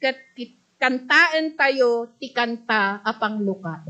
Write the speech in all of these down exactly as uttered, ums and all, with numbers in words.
ket kit-, kantaentayo ti kanta a panglukat.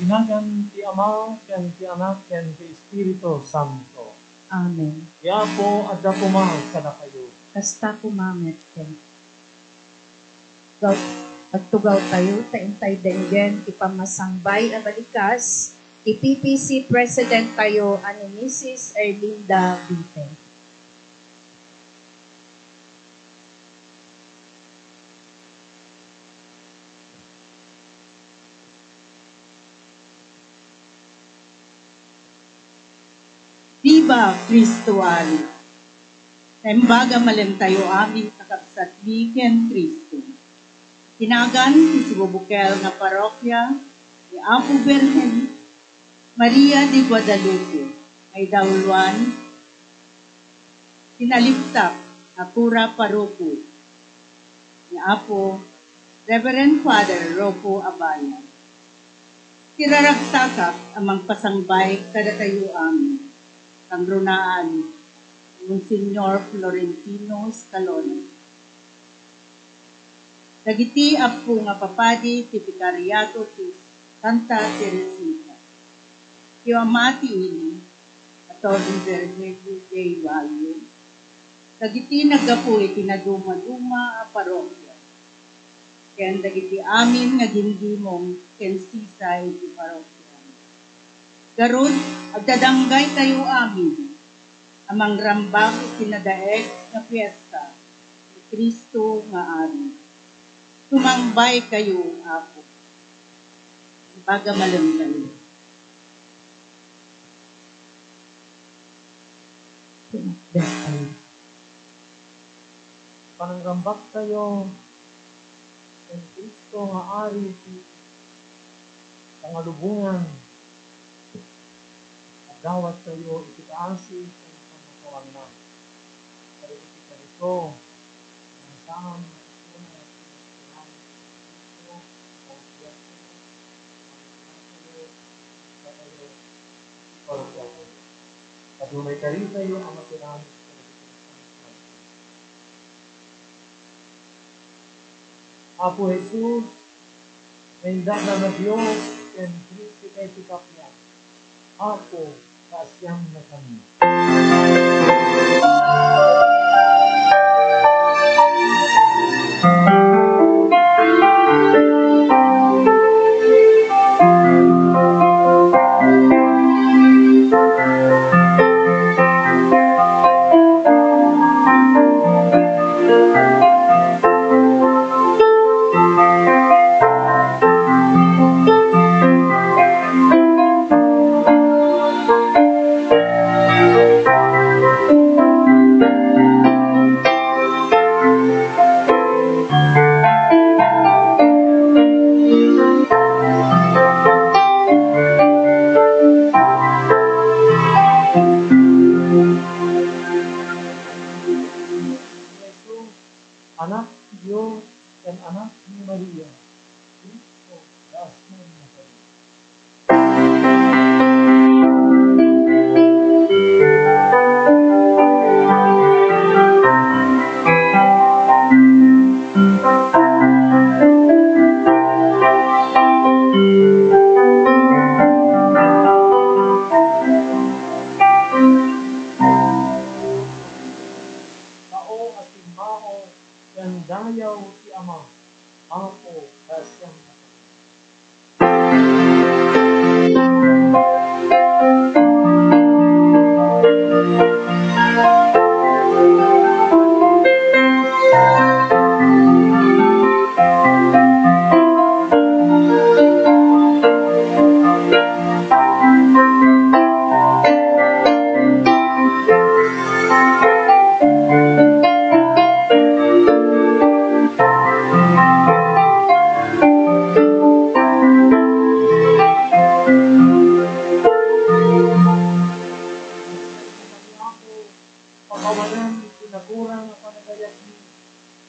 Iti nagan ti Ama, ken ti Anak, ken ti Espiritu Santo. Amen. Ti Apo, adda koma kadakayo. Kasta koma met ken. Agtugaw-, agtugawtayo ta intay denggen ti pammasangbay a balikas ti P P C President tayo a ni Missus Erlinda Vite. Viva Cristo Ali! Naimbag a malem tayo amin a kabsatmi ken Cristo. Ti nagan ti sibubukel nga parokya ni Apo Birhen Maria de Guadalupe nga idawluan ti naliptak a kura paroko ni Apo Reverend Father Rocco Abaya. Ti raragsasak a mangpasangbay kadatayo amin, kangrunaan ni Monsignor Florentino Escalona. Dagiti appo nga papadi ti Vicariato ti Santa Teresita. Ti ama ti ili, Attorney Virgilio J. Valle. dagiti naggapu iti nadumaduma a parokya, ken dagiti amin nga gimgimong ken sisay ti parokya. Garud, agdadanggaykayto amin a mangrambak iti nadaek nga piesta ni Cristo nga Ari. Tumangbaykayo, Apo. Ipagamalen tayo. Panangrambak tayo ken Cristo nga Ari ti pangalubongan. Agawat tayo iti kaasi ken pannakawanna. Kadagiti kaniso, nga saan nga isuna nga pinagkunan ni Cristo, ang biag tayo, ang biag tayo, ang biag tayo, ang biag tayo. Adunay karitayo a matiran kadagiti nasantoan. Apo Jesus, naindakna nga Dios ken Prinsipe ti kappia. Apo, kaasiannakami. Anak ti Dios ken Anak ni Maria, Cristo, kaasiannakami. Sao a timmao ken dayaw ti Ama, Apo, kaasiannakami. Pakawanan ti nagurang a panagayatmi,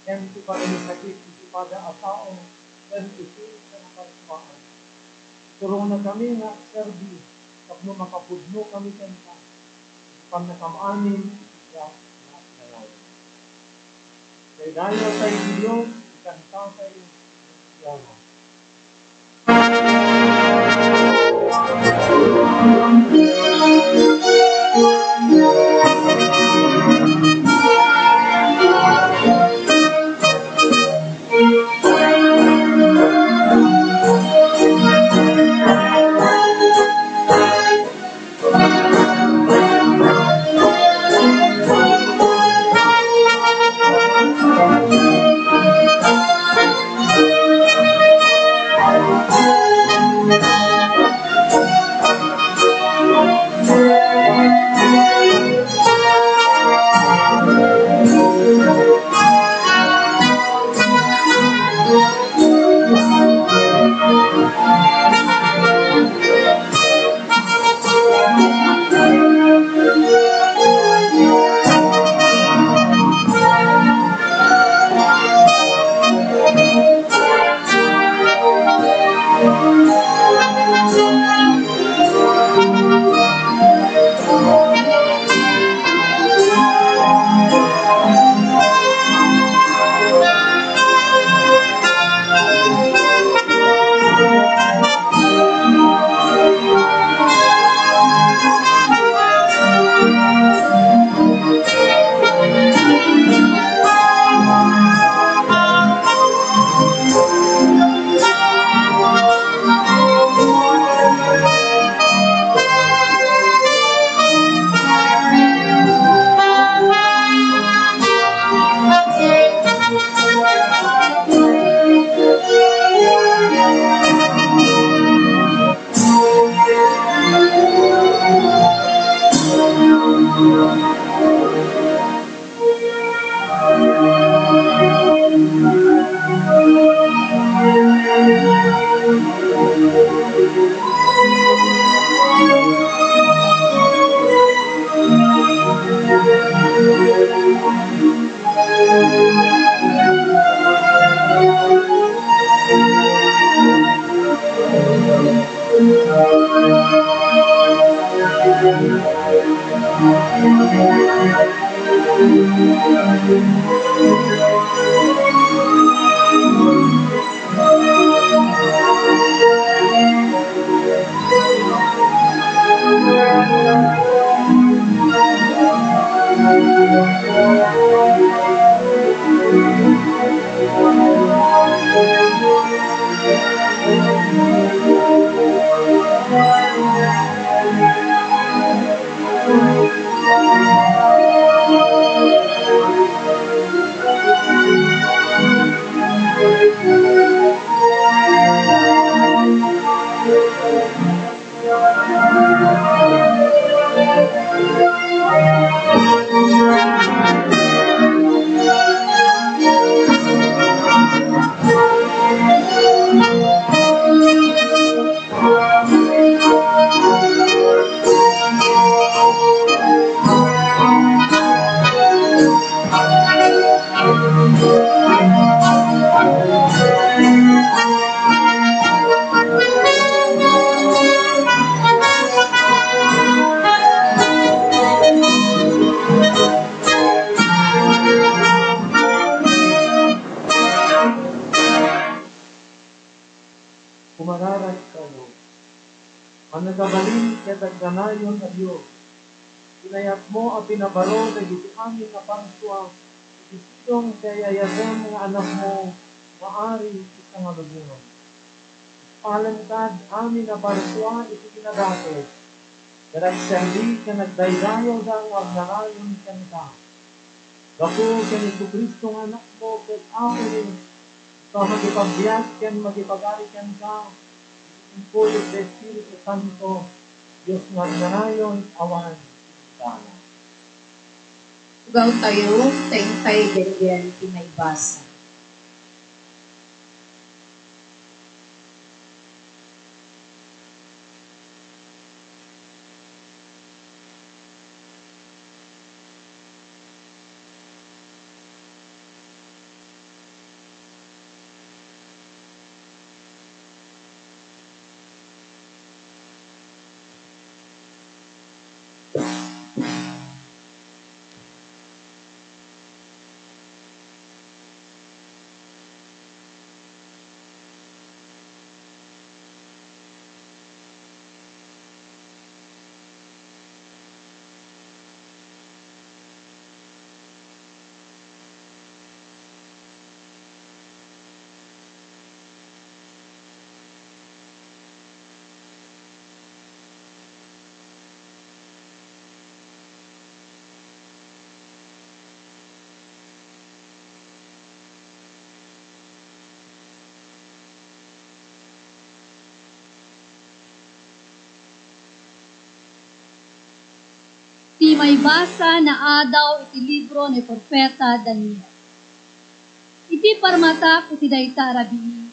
ken ti panangsakit iti pada a tao, ken iti kinaparsuaan. Turongna kami nga agserbi tapno makapudno kami kenka iti pannakaam-amin iti siak nga agnanayon. Daydayaw tayo ti Dios, ikanta tayo ti Dios. Kumararak kayo. Mannakabalin ket agnanayon a Dios, inayatmo a pinabaro dagiti amin a parsua iti sidong ti ay-ayatem nga Anakmo nga Ari iti sangalubongan. Palem kad amin a parsua iti kinadakes, ket agserbi ken agdaydayawda nga agnanayon kenka. Gapu ken Jesu-Cristo nga Anakmo ket Apomi, ikaw makipagbiag ken makipagari kenka, iti impuyo ti Espiritu Santo, Dios nga agnanayon awan intana. Tugawtayo, ta intay denggen ti maibasa. Ti maibasa naadaw iti libro ni Profeta Daniel. Iti parmatak iti dayta a rabii,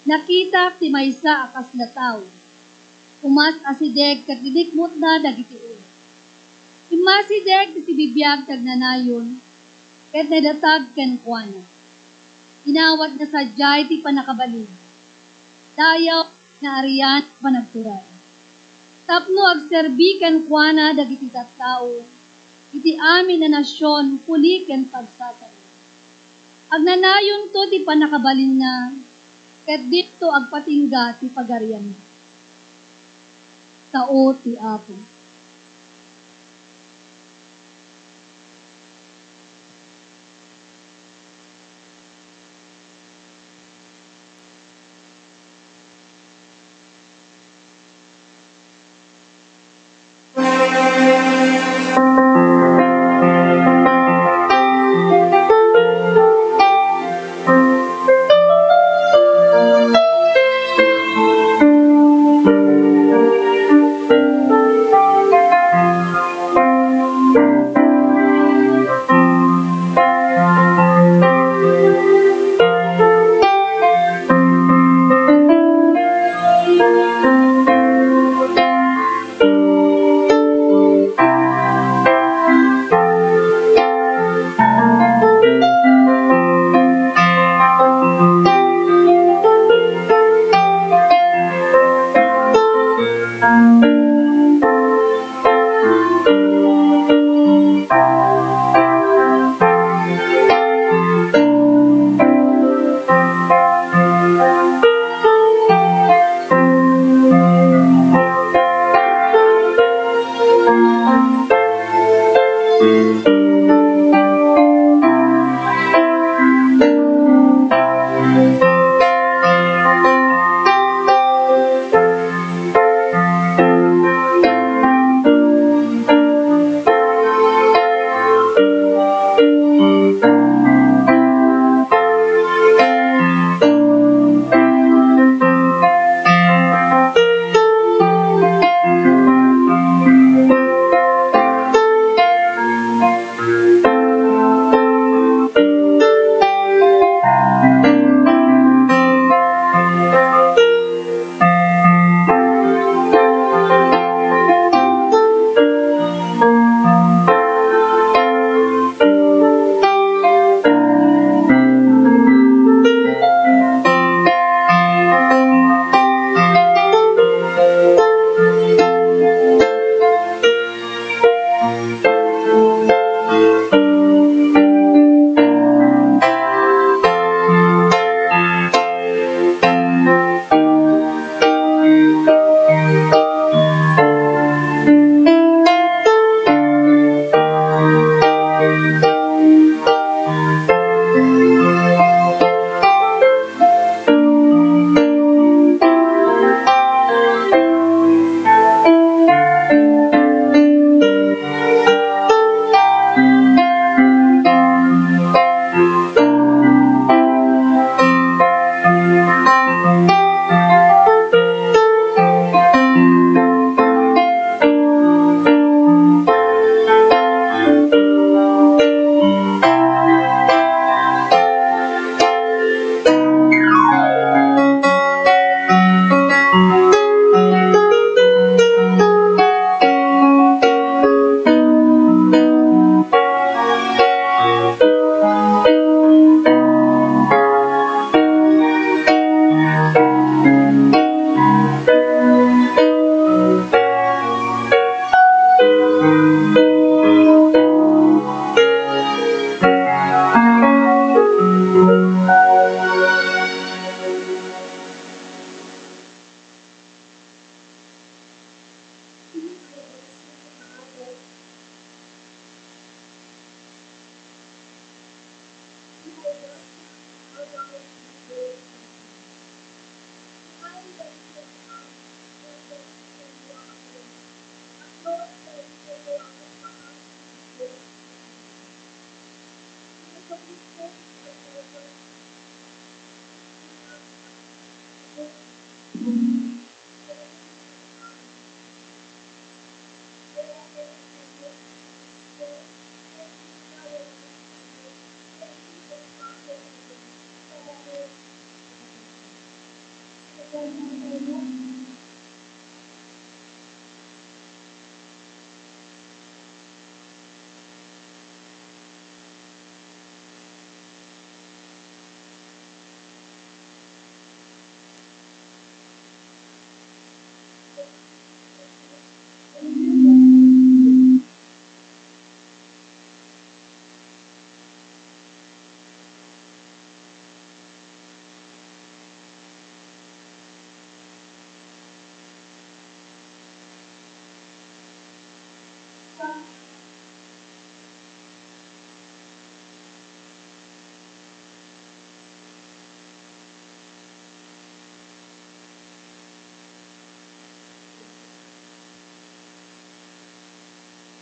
nakitak ti maysa a kasla tao. Umas-asideg ket linikmutna dagiti ulo. Immasideg iti bibiag ti agnanayon, ket naidatag kenkuana. Inawatna sadiay ti pannakabalin. Dayaw naarian a panagturay. Tapno agserbi kenkuana dagiti tattao iti amin a nasion huli ken pagsasao. Agnanayonto ti pannakabalinna, ket didto agpatingga ti pagarianna. Sao ti Apo.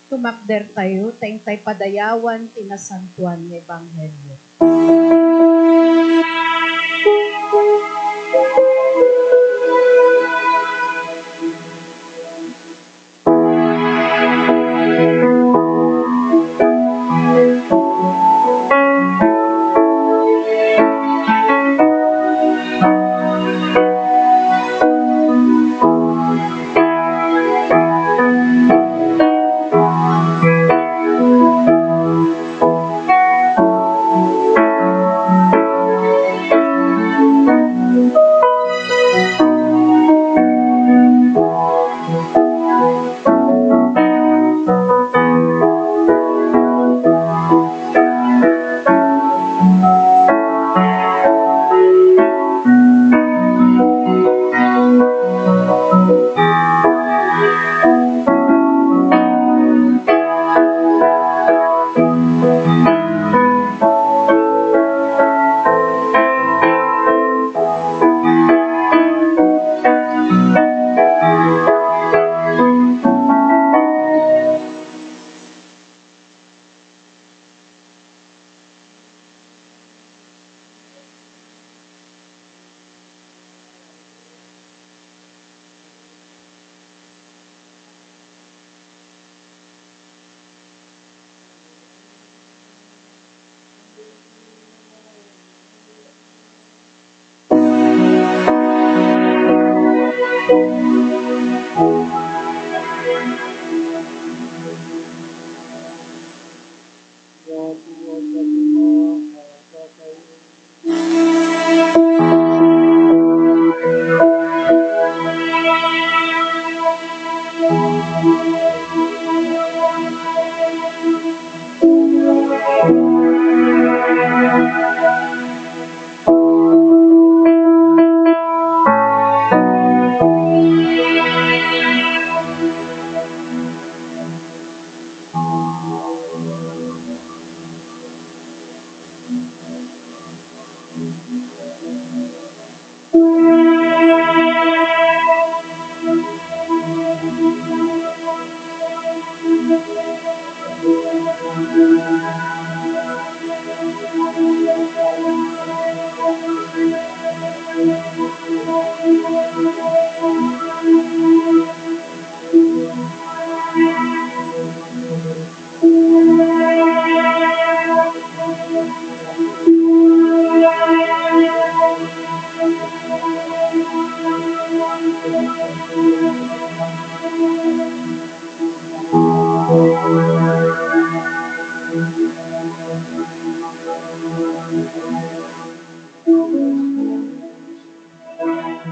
Tumakdertayo ta intay padayawan ti nasantoan nga ebanghelio.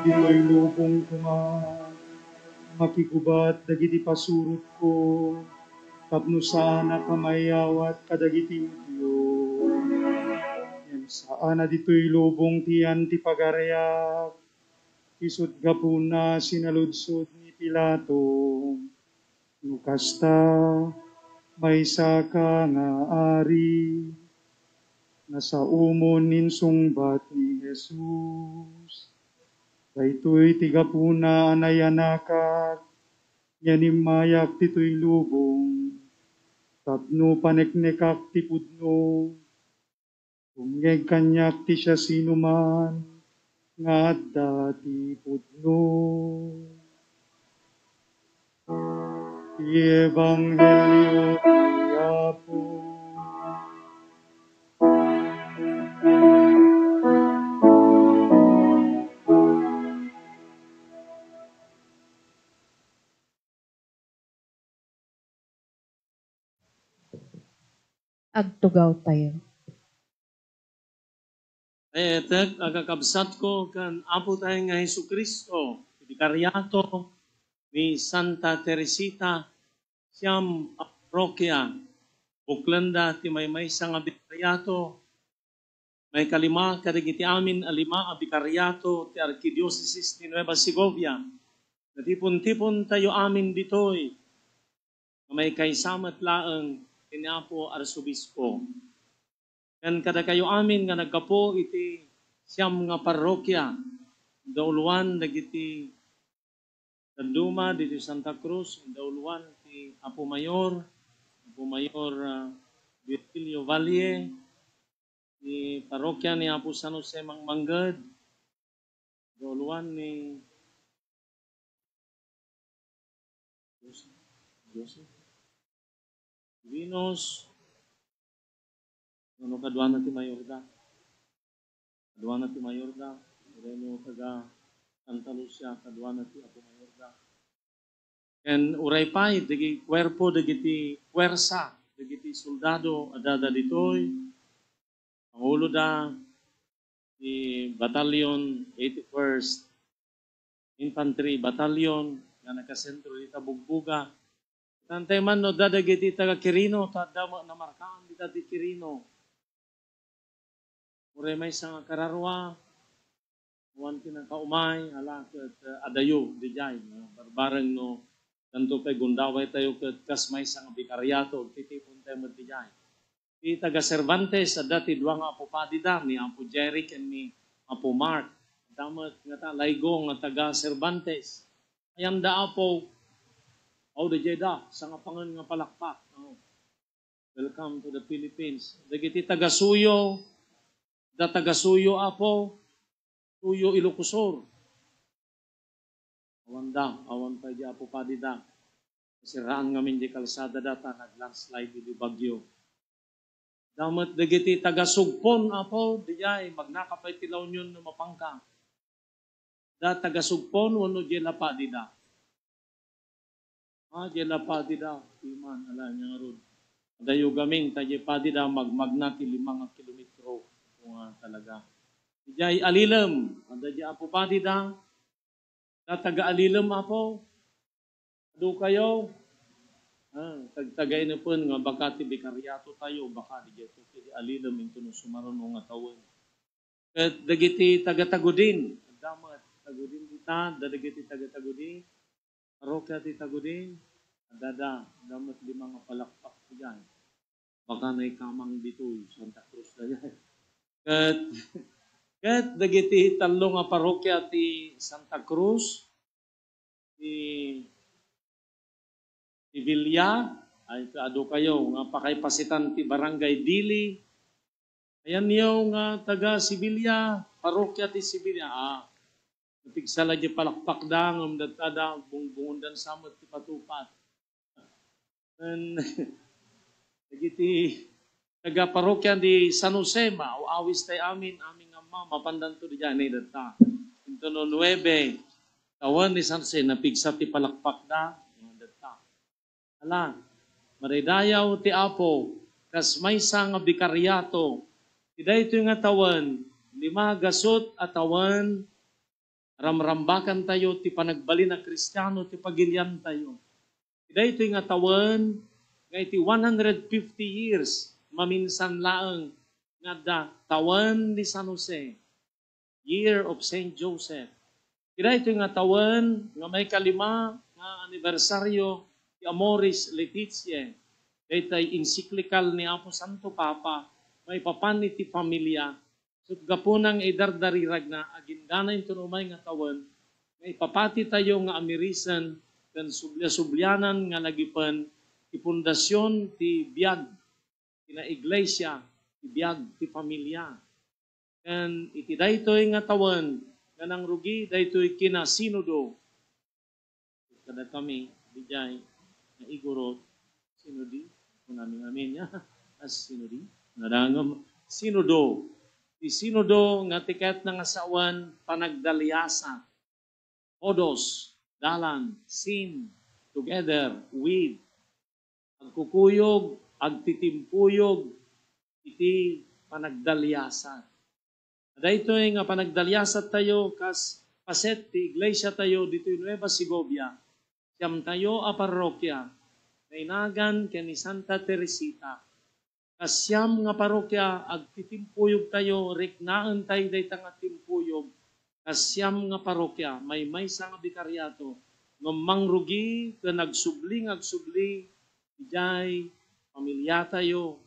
Ditoy lubong koma, makigubat dagiti pasurotko, tapno saanak a maiyawat kadagiti Judio. Ngem saan a ditoy lubong ti yan ti pagariak, isut' gapuna sinaludsod ni Pilato, "No kasta, maysaka nga ari?" Nasaomon nga insungbat ni Jesus, "Daytoy ti gapuna a nayanakak, nga immayak ditoy lubong, tapno paneknekak ti pudno. Umngeg kaniak ti siasinoman nga adda ti pudno. Ti Ebanghelio ti Apo. Agtugaw tayo. Ay, etek, agkakabsatko ken Apo tayo nga Jesu-Cristo, ti Bikariato ni Santa Teresita, siam a parrokia, buklenda ti maymaysa nga bikariato, maikalima kadagiti amin a lima a bikariato ti Arkidiosesis ti Nueva Segovia. Natipon-tipon tayo amin ditoy, nga maikaysa met laeng ken ni Apo Arsobispo. Ken kadakayo amin nga naggapu iti siam nga parrokia, dauloan dagiti dadduma ditoy Santa Cruz, dauloan ti Apo Mayor, Apo Mayor, ah, Virgilio Valle, ti parrokia ni Apo San Jose Mangmangged, dauloan ni Joseph, Joseph Venus, ano, kaduana ti mayorda. Kaduana ti mayorda. Uray no taga Santa Lucia, kaduana ti Apo Mayorda. Ken uray pay, dagiti kuerpo, dagiti puwersa, dagiti soldado, adda ditoy. Panguloda ti Battalion eighty-first Infantry Battalion nga nakasentro dita Bugboga. Tantay man no, adda dagiti taga Quirino, ta adda ma-, namarkaan dita ti Quirino. Uray maysa nga kararua, awan ti nakaumay, ala ket, eh, adayo, dijay, no? Barbareng no, tanto pay gundaway tayo ket kas maysa nga bikariato, agtitipon tayo met dijay. Ti taga Cervantes, adda ti dua nga apo padida, ni Apo Jerry ken ni Apo Mark. Adda met ngata laygo nga taga Cervantes. Ayanda, Apo, aw, daydiay da, sangapangen nga palakpak. Oh. Welcome to the Philippines. Dagiti taga Suyo, da taga Suyo, Apo, Suyo, Ilocos Sur. Awan da, awan pay di Apo Padi da. Nasiraan ngamin di kalsada da ta nag-landslide di bagyo. Damet dagiti taga Sugpon, Apo, dijay, magnaka pay ti La Union no mapangka. Da taga Sugpon, wenno di La Padi da. Ah, diay La Padi da, piman, ala, nia ngarud. Adayo gamin, ta diay Padi da, magmagna ti lima nga kilometro. Ito nga talaga. Diay Alilem, adda diay Apo Padi da. Da taga Alilem, Apo. Adu kayo. Ah, tagtagay na pun nga baka ti bikariato tayo, baka di diay to, ti Alilem, into no sumaruno nga tawen. Ket dagiti taga-Tagudin, adda met Tagudin dita, adda dagiti taga-Tagudin, parokya ti Tagudin, adda da, adda met lima nga palakpak diay. Baka naikamang ditoy, Santa Cruz da diay. Ket, ket dagiti tallo nga parokya ti Santa Cruz, ti Sevilla, ay, adu kayo nga pakaipasitan ti Barangay Dili. Ayanyo nga taga Sevilla, parokya ti Sevilla. Ah, napigsa la diay palakpak da, ngem datta da, bungbungondan sa met ti patupad. Ken dagiti taga parokya di San Jose, ma-, awis tay amin, amin nga ma-, mapandanto diay ni datta. Into no nuebe, tawen ni San Jose, napigsa ti palakpak da, nga datta. Ala, maridayaw ti Apo, kas maysa nga bikariato, ti daytoy nga tawen, lima gasut a tawen, ramrambakantayo ti panagbalin a Kristiano ti pagiliantayo. Ti daytoy nga tawen nga iti one hundred fifty years, maminsan laeng nga adda tawen ni San Jose, Year of Saint Joseph. Ti daytoy nga tawen nga maikalima nga anibersaryo ti Amoris Laetitia, daytay encyclical ni Apo Santo Papa maipapan iti familia, ket gapuna nga idardariragna agingga inton umay nga tawen, nga ipapatitayo nga amirisen ken sublia-sublianan nga nagipen ti pundasion ti biag ti naiglesia, ti biag ti familia. Ken iti daytoy nga tawen, nga nangrugi daytoy kinasinodo. Kada kami, dijay, naigurot, sinodi, kunami amin, ya, as sinodi, nadangam, sinodo. Ti sinodo nga ti kayatna nga sawen, panagdaliasa. Hodos, dalan, sin, together, with. Agkukuyog, agtitimpuyog, iti panagdaliasat. Daytoy nga panagdaliasat tayo kas paset ti iglesia tayo ditoy Nueva Segovia, siam tayo a parrokia, nainagan ken ni Santa Teresita. Kas siam nga parrokia, agtitimpuyog tayo, riknaen tayo dayta nga timpuyog. Kas siam nga parrokia, maymaysa nga bikariato, ngem mangrugi ken agsubli nga agsubli, dijay pamiliatayo,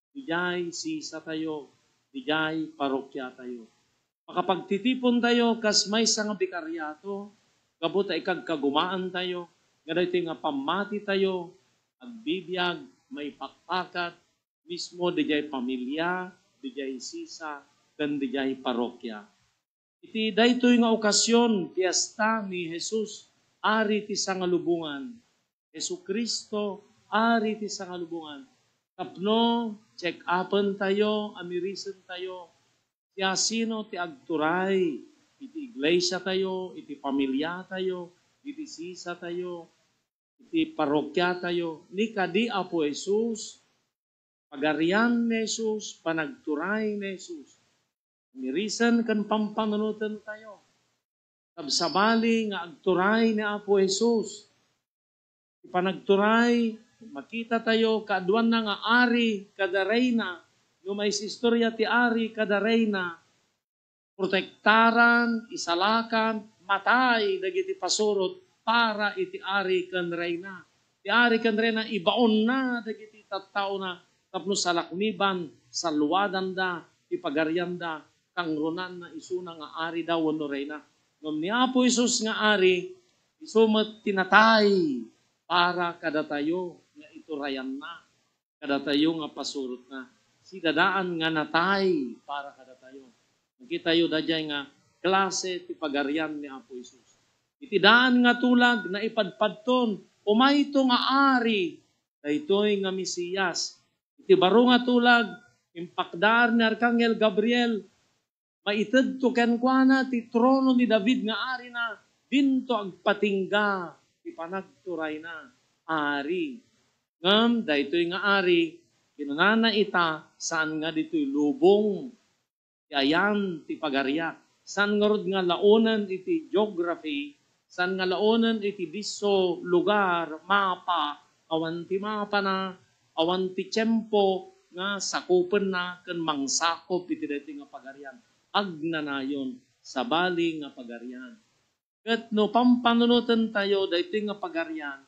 dijay sisatayo, dijay parrokiatayo. Makapagtitipontayo kas maysa nga bikariato, gapu ta ikagkagumaantayo, nga daytoy nga pammatitayo, agbibiag, maipakpakat, mismo dijay pamilia, dijay sisa, ken dijay parrokia. Iti daytoy nga okasyon, fiesta ni Jesus, Ari ti Sangalubongan. Jesucristo, Ari ti Sangalubongan. Tapno check-upen tayo, amirisentayo, siasino ti agturay iti iglesia tayo, iti pamilya tayo, iti sisa tayo, iti parrokia tayo, ni kadi Apo Jesus, Pagarian ni Jesus, panagturay ni Jesus. Mirisen ken pampanunoten tayo. Sabsabali nga agturay ni Apo Jesus. Ti panagturay, makita tayo, kaaduanna nga ari kada reyna. No maisistorya ti ari kada reyna, protektaran, isalakan, matay dagiti pasurot para iti ari ken reyna. Ti ari ken reyna, ibaonna dagiti tattaona tapno salakniban, salluadanda ti pagarianda, kangrunanna isuna nga arida wenno reyna. Ngem ni Apo Jesus nga ari, isu met ti natay para kadatayo nga iturayanna. Kadatayo nga pasurotna. Sidadaan nga natay para kadatayo. Makitayo daydiay nga klase ti pagarian ni Apo Jesus. Iti daan nga tulag, naipadpadton, umayto nga ari, daytoy nga Mesias. Iti baro nga tulag, impakdaan ni Arkangel Gabriel, maitedto kenkuana ti trono ni David nga arina, dinto agpatingga ti panagturayna, ari. Ngem daytoy nga ari, kinunana ita, saan nga ditoy lubong ti ayan ti pagariak. Saan ngarud nga laonen iti geography, saan nga laonen iti disso, lugar, mapa, awan ti mapana, awan ti tiempo nga sakupenna ken mangsakop iti daytoy nga pagarian. Agnanayon, sabali nga pagarian. Ket no pampanunoten tayo daytoy nga pagarian,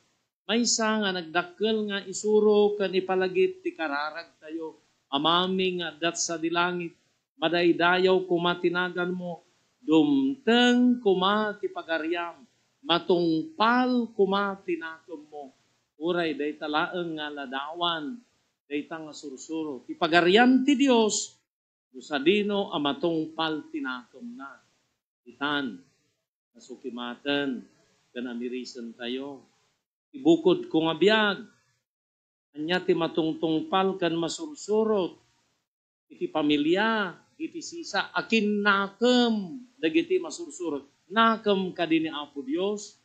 maysa nga nagdakkel nga isuro ken ipalagip ti kararag tayo. Amami nga adda sadi langit, madaydayaw koma ti naganmo, dumteng koma ti pagariam, matungpal koma ti nakemmo. Uray dayta laeng nga ladawan, dayta nga sursuro. Ti pagarian ti Dios, no sadino a matungpal ti nakemna. Itan, nasukimaten, ken amirisentayo. Ti bukodko nga biag, ania ti matungtungpal ken masursurot iti pamilia, iti sisa, akinnakem dagiti masursurot. Nakem kadi ni Apo Dios?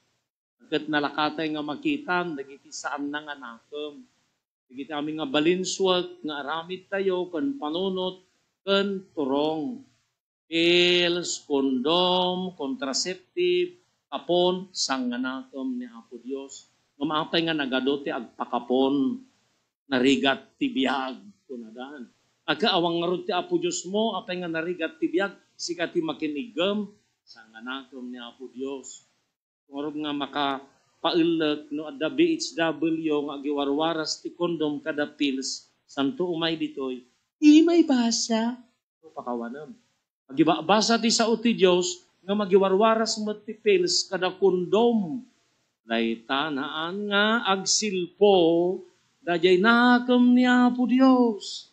Ket nalakatay nga makitam dagiti saanna nga nakem. Dagiti amin nga balinsuek nga aramid tayo ken panunot ken turong. Pills, condom, contraceptive, kapon, saan nga nakem ni Apo Dios. Ngem apay nga nagadu ti agpakapon? Narigat ti biag, kunada. Aga, awan ngarud ti Apo Dios mo, apay nga narigat ti biag? Sika ti makiniggem, saan nga nakem ni Apo Dios. Ngarud nga makapaellek no adda B H W nga agiwarwaras ti condom kada pills, santo umay ditoy, imay basa. No pakawanem. Agibabasa ti sao ti Dios nga magiwarwaras met ti pills kada condom. Dayta naan nga agsilpo daydiay nakem ni Apo Dios.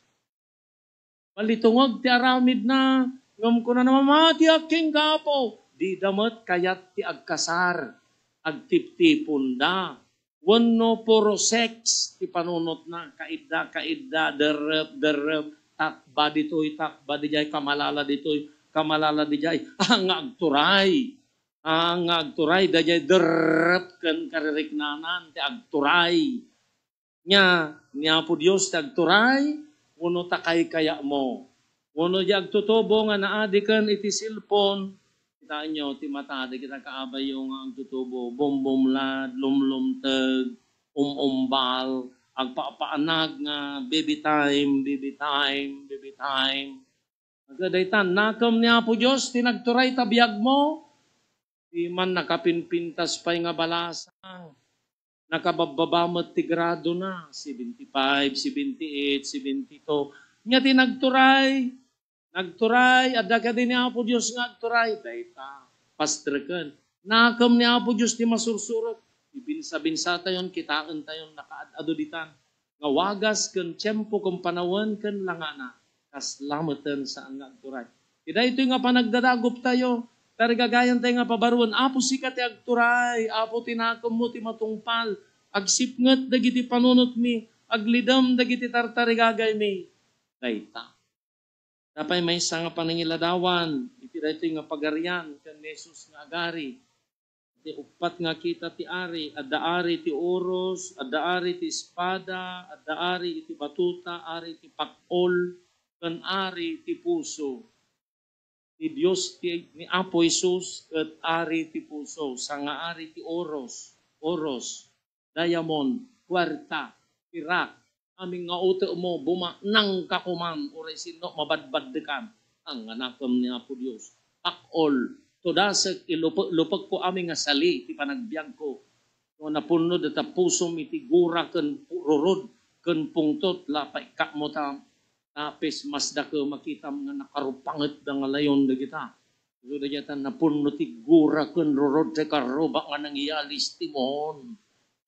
Balitungag ti aramidna, ngem kunana, "Mamatiak kenka, Apo, dida met kayat ti agkasar, agtiptiponda. Wenno puro sex ti panunotna, kaidda, kaidda, derrep, derrep, takba ditoy, takba didiay, kamalala ditoy, kamalala didiay, ah, nga agturay. Ah, nga agturay, daydiay derrep ken kaririknanan ti agturay. Nia, ni Apo Dios ti agturay, wenno ta kaykayatmo? Wenno di agtutubo nga naadiken iti cellphone? Kitaenyo ti mata dagiti kaabayyo nga agtutubo, bumbumlad, lumlumteg, um-umbal, agpapaanag nga baby time, baby time, baby time. Agdaytan, nakem ni Apo Dios ti nagturay ta biagmo, di man nakapimpintas pay nga balasang. Nakababbaba met ti grado na, seventy-five, seventy-eight, seventy-two. Nia ti nagturay, nagturay, adda kadi ni Apo Dios nga agturay, dayta, pastreken. Nakem ni Apo Dios ti masursurot, ibinsa-binsatayon, kitaentayon, nakaad-adu ditan. Nga wagas ken tiempo ken panawen ken langana, kasla meten saan nga agturay. Ti daytoy nga panagdadagoptayo, tarigagayantayo nga pabaruen, Apo, sika ti agturay, Apo, ti nakemmo ti matungpal, agsipnget dagiti panunotmi, aglidem dagiti tartarigagaymi. Dayta. Apay maysa nga panangiladawan iti daytoy nga pagarian ken ni Jesus nga agari. Ti uppat nga kita ti ari, adda ari ti oros, adda ari ti espada, adda ari iti batuta, ari ti pak-ol, ken ari ti puso. Ti Dios ti, ni Apo Jesus ket ari ti puso, sanga ari ti oros, oros, diamond, kuarta, pirak, amin nga utekmo, bumaknang ka koman, uray sinno mabadbaddekan. Ang anakem ni Apo Dios, pak-ol, tudasek, ilupek-lupekko amin nga sali ti panagbiagko. No napunno data pusom iti gura ken pu-, rurod ken pungtot, lapay kakmo ta tapis mas dake makitam nga nakarupanget da nga layon dagita. So, dagita napunno ti gura ken rurod ti karruba nga nangiyalis ti muon.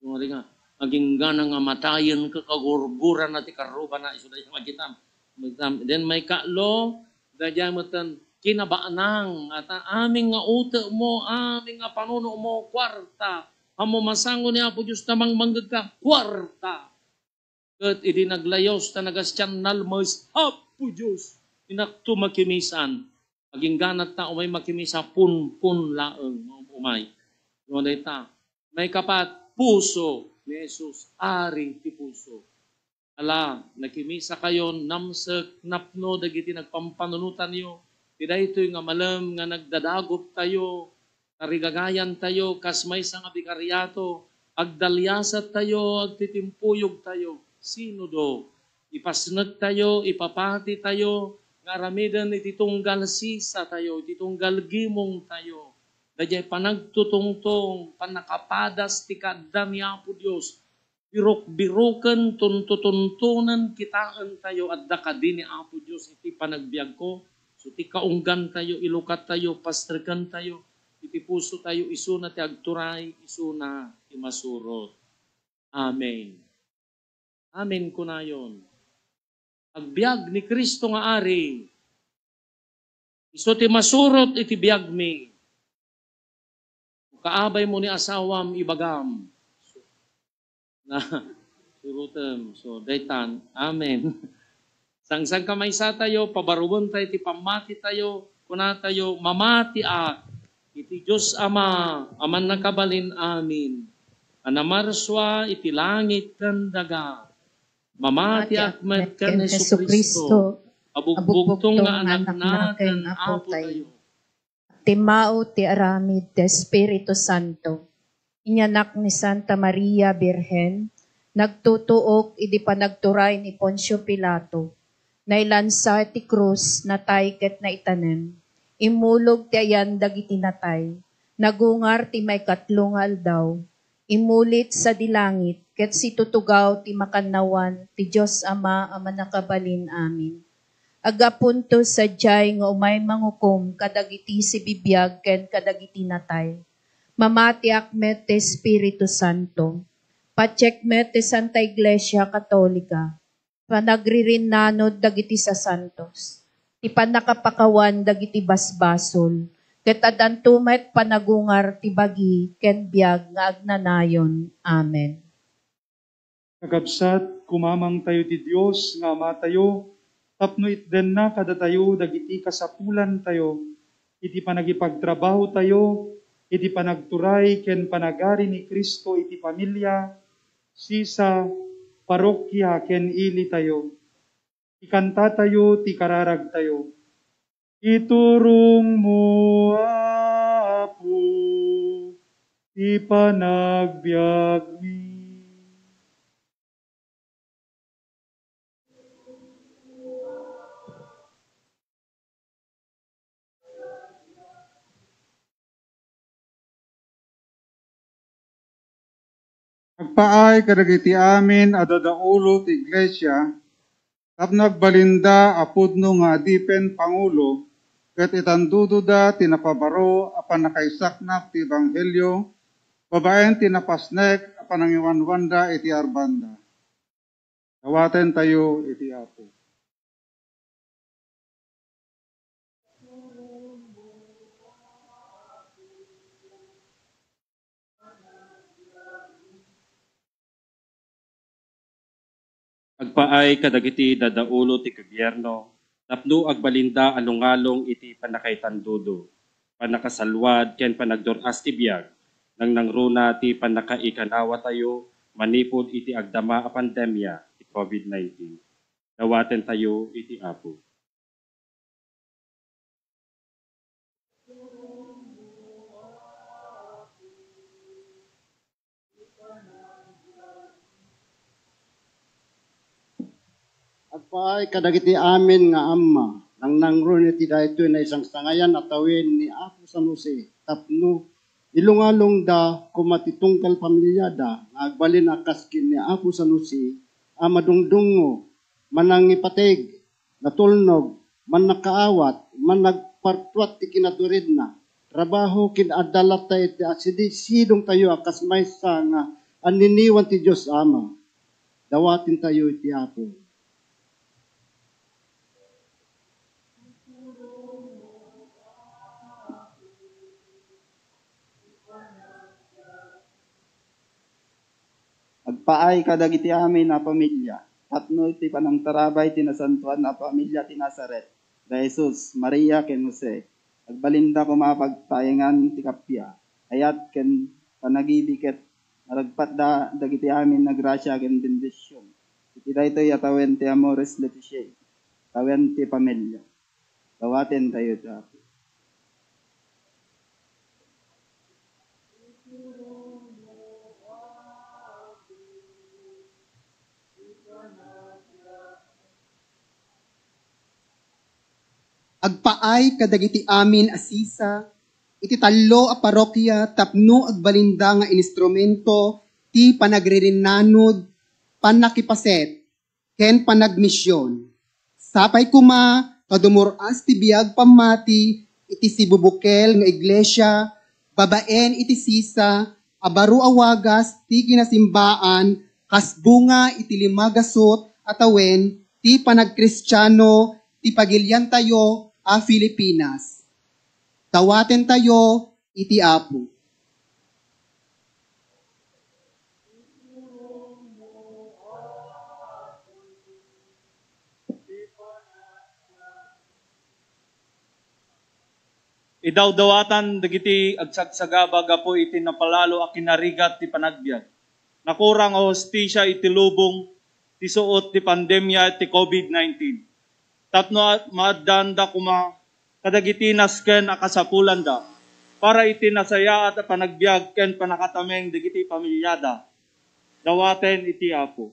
Yung ari nga, aginggana nga matayen ka kagurgurana ti karrubana, isu dagita makitam. Makitam. Then may kaatlo, dagita meten kinabaanang, ata amin nga utekmo, amin nga panunomo, kuarta. Ammo masango ni Apo Dios ta mangmanggegka, kuarta. Ket idi naglayos ta nagastian, nalmes, Apo Dios, inakto makimisan. Aginggana ta umay makimisa, punpon laeng nga umay. No dayta, maikapat, puso ni Jesus, ari ti puso. Ala, nakimisakayon, namsek, napno dagiti nagpampanunotanyo. Ti daytoy nga malem nga nagdadagoptayo, tarigagayantayo, kas maysa nga bikariato, agdaliasattayo, agtitimpuyogtayo, sinodo, ipasnektayo, ipapatitayo, nga aramiden iti tunggal sisatayo, iti tunggal gimongtayo. Daydiay panagtutungtong, pannakapadas ti kaadda ni Apo Dios, birok-biroken, tuntutuntonen kitaentayo, adda kadi ni Apo Dios iti panagbiagko. So, ti kaunggantayo, ilukatayo, pastrekentayo, iti pusotayo, isuna ti agturay, isuna ti masurot. Amen. Amen, kunayon. Agbiag ni Cristo nga Ari, isu ti masurot iti biagmi. Kaabaymo ni asawam, ibagam. Na, surotem. So, daytan. Amen. Sangsankamaysa tayo, pabaruentayo ti pammatitayo, kunatayo, mamatiak iti Dios Ama a mannakabalin amin, a namarsua iti langit ken daga. Mamatiak met ken Jesu-Cristo, a bugbugtong nga Anakna ken Apo tayo. Timmao ti aramid ti Espiritu Santo. Inyanak ni Santa Maria Birhen, nagtutuok idi panagturay ni Poncio Pilato. Nailansa iti krus, natay ket naitanem. Immulog ti ayan dagiti natay. Nagungar ti maikatlo nga aldaw. Immulit sadi langit, ket situtugaw ti makannawan ti Dios Ama a Mannakabalin Amin. Aggapunto sadiay nga umay mangukom kadagiti sibibiag ken kadagiti natay. Mamatiak met ti Espiritu Santo. Patiek met ti Santa Iglesia Katolika. Panagririnnanod dagiti sasantos, ti pannakapakawan dagiti basbasol, ket addanto met panagungar ti bagi ken biag nga agnanayon. Amen. Kakabsat, kumamangtayo ti Dios nga Amatayo tapno itdenna kadatayo dagiti kasapulantayo iti panagipagtrabahotayo iti panagturay ken panagari ni Cristo iti pamilia, sisa, parokya ken ilitayo. Ikantatayo ti kararagtayo. Iturongmo, Apo, ti panagbiagmi. Agpaay kadagiti amin a dadaulo ti iglesia tapno agbalinda a pudno nga adipen pangulo ket itandudoda ti napabaro a pannakaisaknap ti ebanghelio babaen ti napasnek a panangiwanwanda iti arbanda. Dawatentayo iti Apo. Agpaay kadagiti dadaulo ti gobierno tapno agbalinda a lungalong iti pannakaitandudo, pannakasalluad, ken panagdur-as ti biag, nangnangruna ti pannakaikanawatayo manipud iti agdama a pandemia ti covid nineteen. Dawatentayo iti Apo. Agpaay kadagiti amin nga amma, nangnangruna iti daytoy naisangsangayan a tawen ni Apo San Jose tapno ilungalongda koma ti tunggal pamiliada nga agbalin a kas ken ni Apo San Jose a madungdungngo, manangipateg, natulnog, mannakaawat, mannagpartuat ti kinaturedna, trabaho ken adda latta iti asidisidongtayo a kas maysa nga anniniwan ti Dios Ama. Dawatentayo iti Apo. Agpaay kadagiti amin a pamilia tapno iti panangtarabay ti nasantoan a pamilia ti Nazaret, da Jesus, Maria, ken Jose. Agbalinda koma pagtaengan ti kappia, ayat, ken panagibi ket naragpatda dagiti amin a grasia ken bendision iti daytoy a tawen ti Amoris Laetitia, tawen ti pamilia. Dawatentayo iti Apo. Agpaay kadagiti amin a sisa iti tallo a parokia tapno agbalinda nga instrumento ti panagririnanod, pannakipaset, ken panagmision. Sapay koma ta dumur-as ti biag pammati iti sibubukel nga iglesia babaen iti sisa a baro a wagas ti kinasimbaan kas bunga iti lima gasut a tawen ti panagkristiano ti pagiliantayo a Filipinas. Dawatentayo iti Apo. Idawdawatan dagiti agsagsagaba gapu iti napalalo a kinarigat ti panagbiag. Nakurang a hustisia iti lubong ti suot ti pandemia ti covid nineteen. Tapno a-, maaddaanda koma kadagiti nasken a kasapulanda para iti nasayaat a panagbiag ken pannakatameng dagiti pamiliada. Dawaten iti Apo.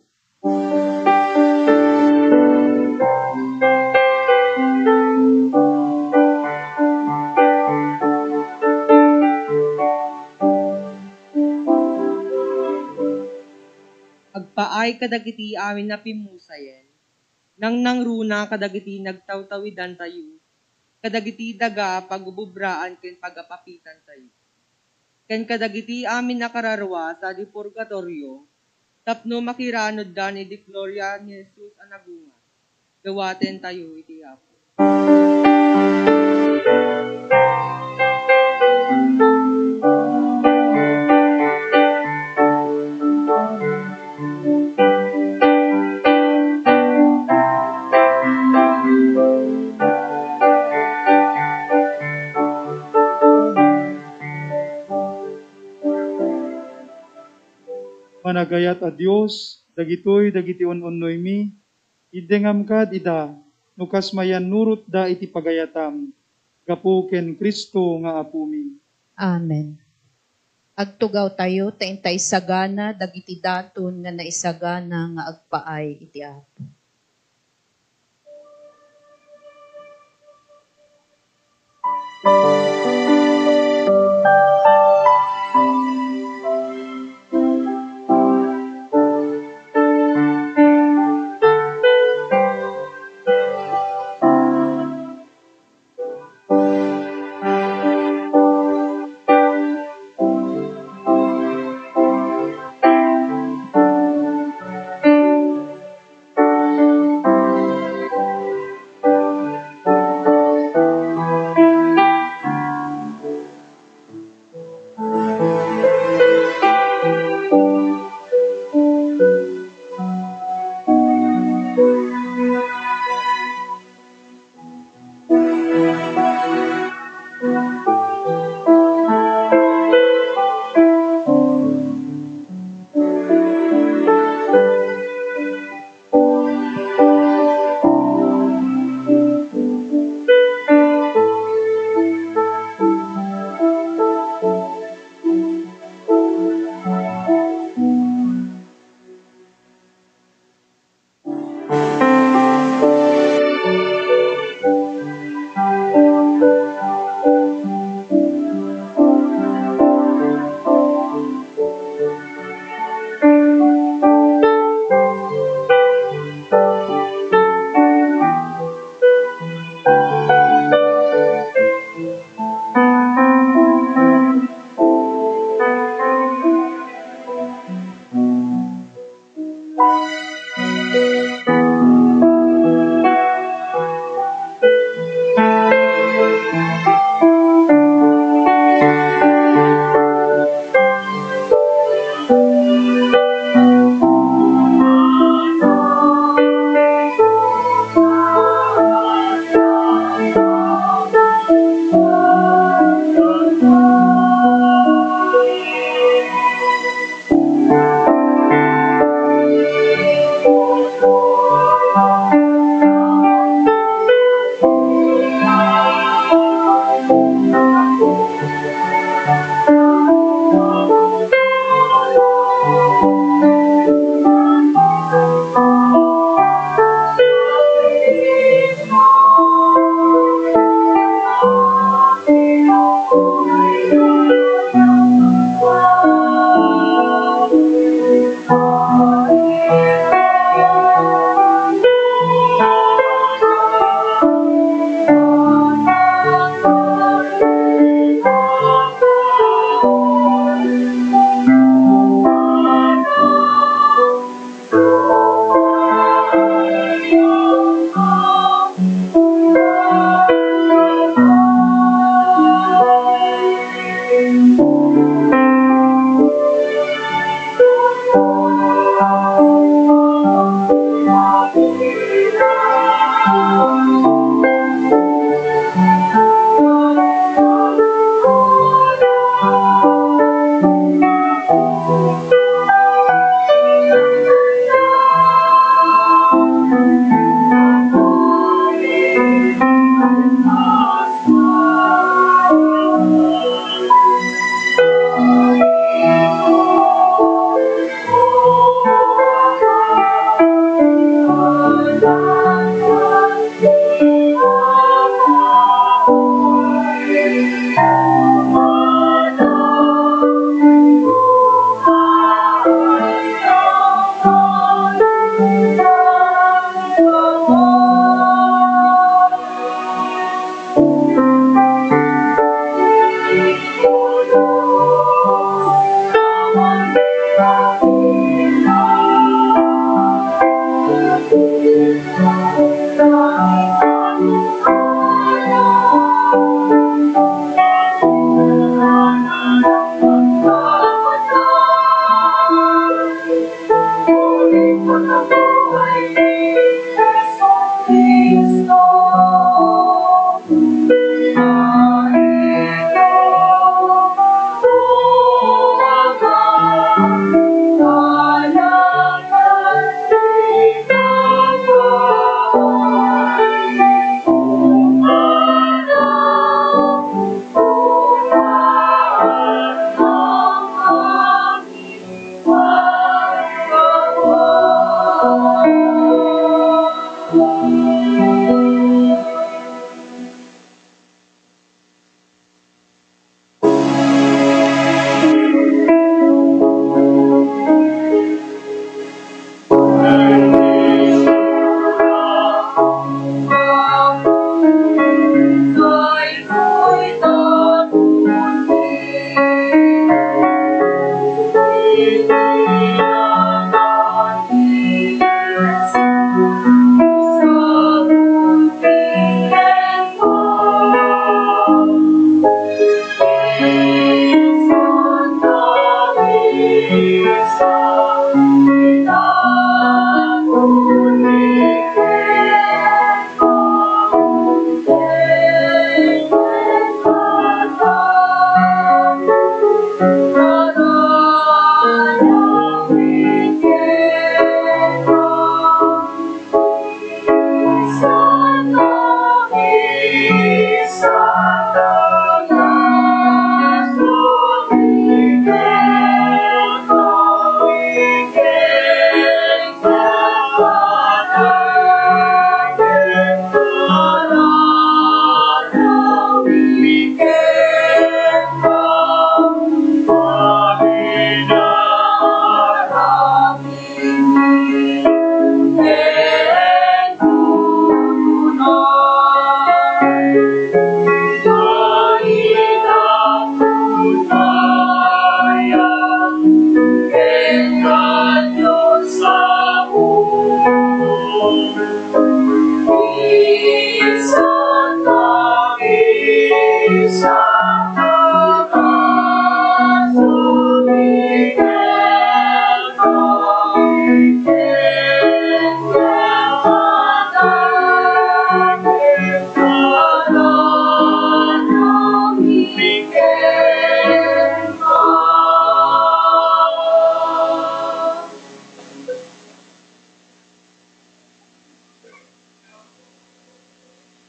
Agpaay kadagiti amin a pimmusayen, nangnangruna kadagiti nagtawtawidantayo, kadagiti daga a pag-ububraan ken pagapapitantayo, ken kadagiti amin a kararua sadi purgatorio, tapno makiranuddan idi gloria ni Jesus a nagungar. Dawatentayo iti Apo. Nagayat a Dios, dagitoy dagiti un-unnoymi, iddengam kad ida, no kas mayannurotda iti pagayatam, gapu ken Cristo nga Apomi. Amen. Agtugawtayo ta inta isagana dagiti daton nga naisagana nga agpaay iti Apo.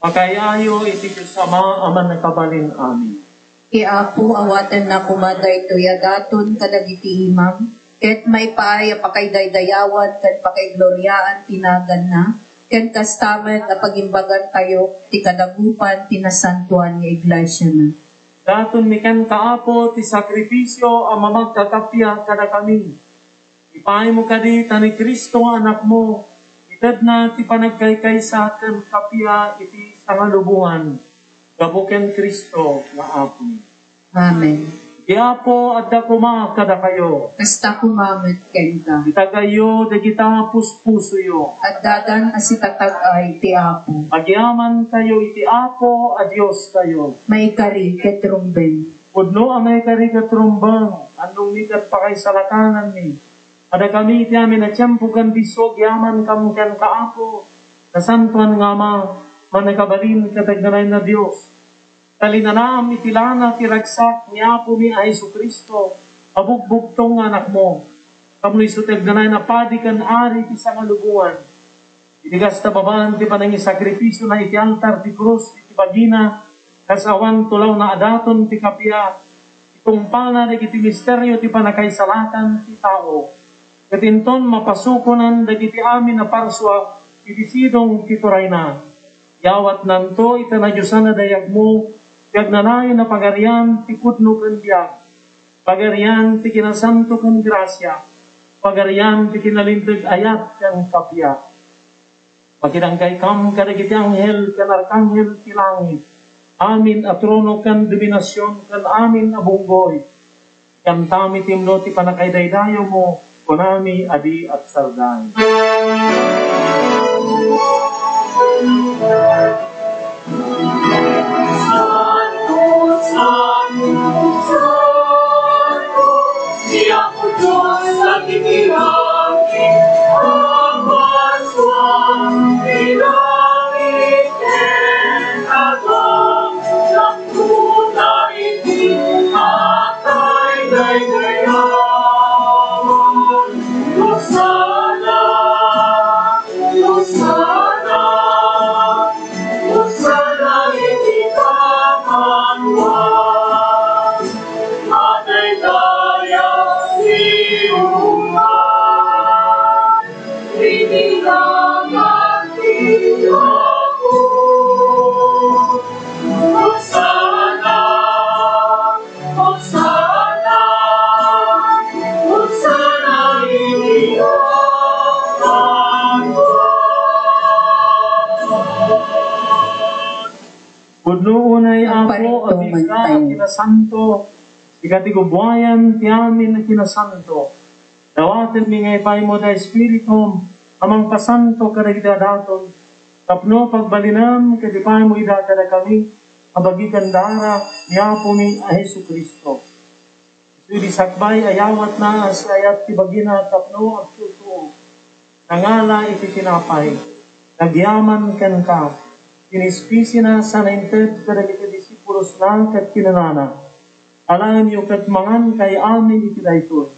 Pakay-ayo iti Dios Ama a Mannakabalin Amin. Ti Apo, awatenna koma daytoy a daton kadagiti imam, ket maipaay a pakaidaydayawan ken pakaigloriaan ti naganna, ken kasta met a pagimbagantayo ti kadagupan ti nasantoan nga iglesiana. Datonmi kenka, Apo, ti sakrifisio a mamagkakappia kadakami. Ipaaymo kadi ta ni Cristo nga Anakmo, itedna ti panagkaykaysa ken kappia iti sangalubongan, gapu ken Cristo nga Apomi. Amen. Ti Apo adda koma kadakayo. Kasta koma met kenka. Itagayo dagita puspusoyo. Addadan a sitatag-ay ti Apo. Agyamantayo iti Apo a Diostayo. Maikari ket rumbeng. Pudno a maikari ket rumbeng, annongmi ket pakaisalakananmi. Kadakami iti amin a tiempo ken disso, agyamankam kenka, Apo, Nasantoan nga Ama, Mannakabalin ket agnanayon a Dios. Ta linanaam iti lana ti ragsak ni Apomi a Jesu-Cristo a bugbugtong nga Anakmo, tapno isu ti agnanayon a Padi ken Ari ti sangalubongan. Iti kasta, babaen ti panangisakrifisiona iti altar ti krus iti bagina, kas awan tulawna a daton ti kappia, itungpalna dagiti misterio ti pannakaisalakan ti tao, ket inton mapasukonan dagiti amin a parsua iti sidong ti turayna. Yawatnanto iti nadiosan a dayagmo ti agnanayon a Pagarian ti pudno ken biag, Pagarian ti kinasanto ken grasia, Pagarian ti kinalinteg ayat ken kappia. Makidanggay kam kadagiti anghel ken arkanghel ti langit, amin a trono ken dominasion ken amin a bunggoy. Ikamtam iti imno ti pannakaidaydayawmo, kunami a di agsardeng. Santo, Santo, Santo, ti Apo Dios dagiti langit, agpasuan ti langit ken daga, dakdota iti pakaidaydayawan. Hosanna, Hosanna, Hosanna iti kabanua. Madaydayaw ti umay iti nagan ti Apo. Hosanna, Hosanna, Hosanna iti kabanua. Pudno unay, Apo, a biagka a kinasanto, sika ti gubbuayan ti amin a kinasanto. Dawatenmi nga ipaaymo da Espiritum a mangpasanto kadagiti adaton, tapno pagbalinem ket ipaaymo ida kadakami a bagi ken dara ni Apomi a Jesu-Cristo. Isu idi sakbay a yawatna a siayat ti bagina tapno agtutuo, nangala iti tinapay, nagyaman kenka, kinispisina sana inted kadagiti disipulosna ket kinunana, "Alaenyo ket mangankay amin iti daytoy,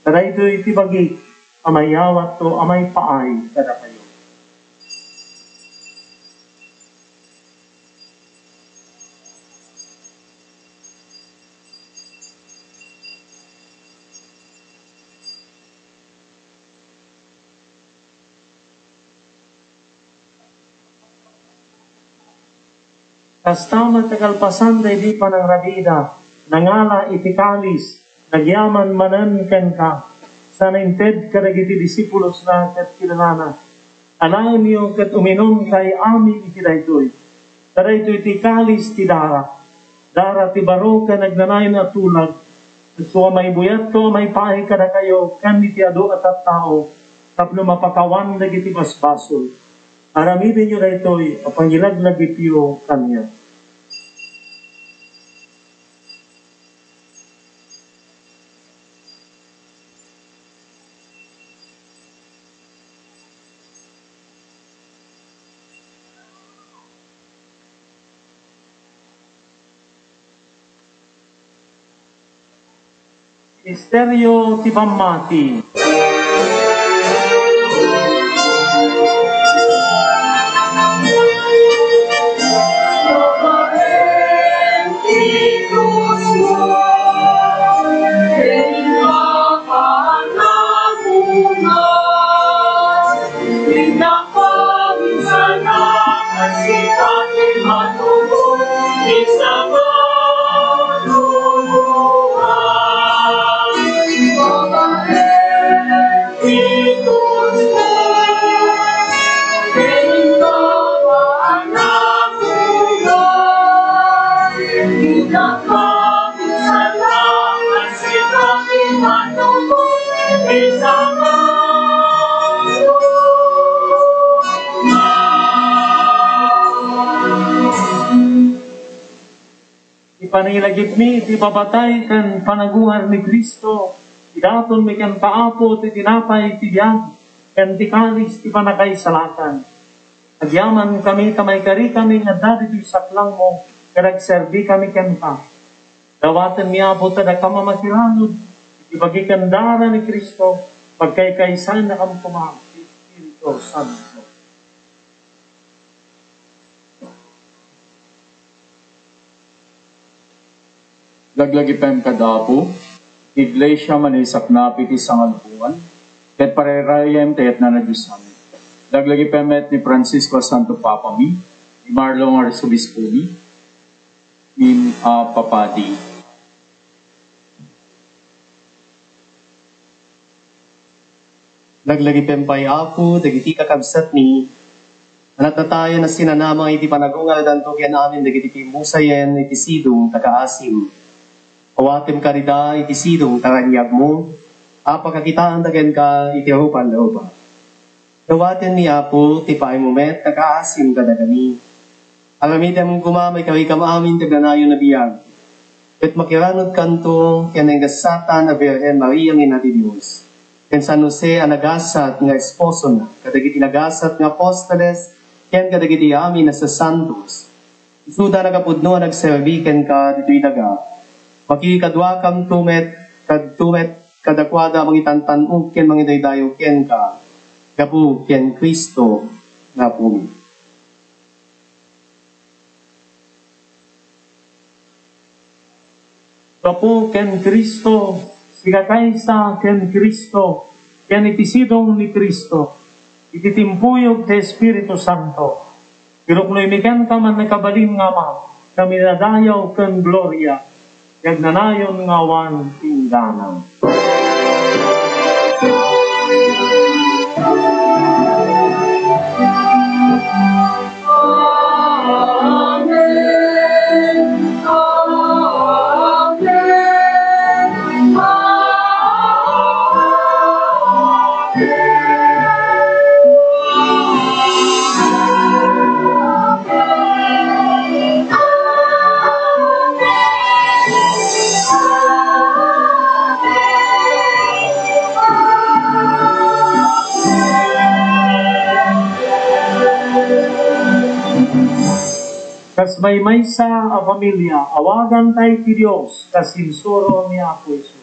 ta daytoy ti bagik a mayawatto a maipaay kadakayo." Kasta met a kalpasan daydi panangrabida, nangala iti kalis, nagyaman manen kenka, sana inted kadagiti disipulosna ket kinunana, "Alaenyo ket uminumkay amin iti daytoy. Ta daytoy ti kalis ti dara, dara ti baro ken agnanayon a tulag, isu a maibuyatko a maipaay kadakayo ken iti adu a tattao tapno mapakawan dagiti basbasol. Aramidenyo daytoy a pangilaglagipyo kaniak." Misterio ti pammati. Ipanilagipmi iti pabatay ken panagungar ni Cristo, idatonmi kenka, Apo, ti tinapay ti biag ken ti kalis ti pannakaisalakan. Agyamankami ta maikarikami nga adda ditoy saklangmo ket agserbikami kenka. Dawatenmi, Apo, ta dakam a makiranod iti bagi ken dara ni Cristo, pagkaykaysaennakam koma ti Espiritu Santo. Laglagipem kad Apo, ti Iglesia, managsaknap iti sangalubongan, ket parayrayem ti ayatna a Dios amin. Laglagipem met ni Francisco a Santo Papami, ni Marlon a Arsobispomi, ni, ah, Papadi. Laglagipem pay, Apo, dagiti kakabsatmi a natnatayon a sinanama iti panagungardanto ken amin dagiti pimmusayen iti sidong ta kaasim. Awatem kadida iti sidong ta kaniagmo a pakakitaanta kenka iti rupan-rupa. Dawatenmi, Apo, ti paaymo met a kaasim kadagami. Aramidem koma nga ikarikam amin ti agnanayon a biag, ket makiranudkanto ken naingasatan a Birhen Maria nga Ina ti Dios, ken San Jose a nagasat nga esposona, kadagiti nagasat nga apostoles, ken kadagiti amin a sasantos. Isuda a nakapudno a nagserbi kenka ditoy daga. Makikaduakamto met, kadto met kadakuada a mangitantan-og ken mangidaydayaw kenka, gapu ken Cristo nga Apomi. Gapu ken Cristo, sikakaysa ken Cristo, ken iti sidong ni Cristo, iti timpuyog ti Espiritu Santo, iruknoymi kenka, mannakabalin nga Ama, ti minadayaw ken gloria, ti agnanayon nga awan inggana. Kas maymaysa a familia, awagantayo ti Dios kas insuro ni Apo Jesus.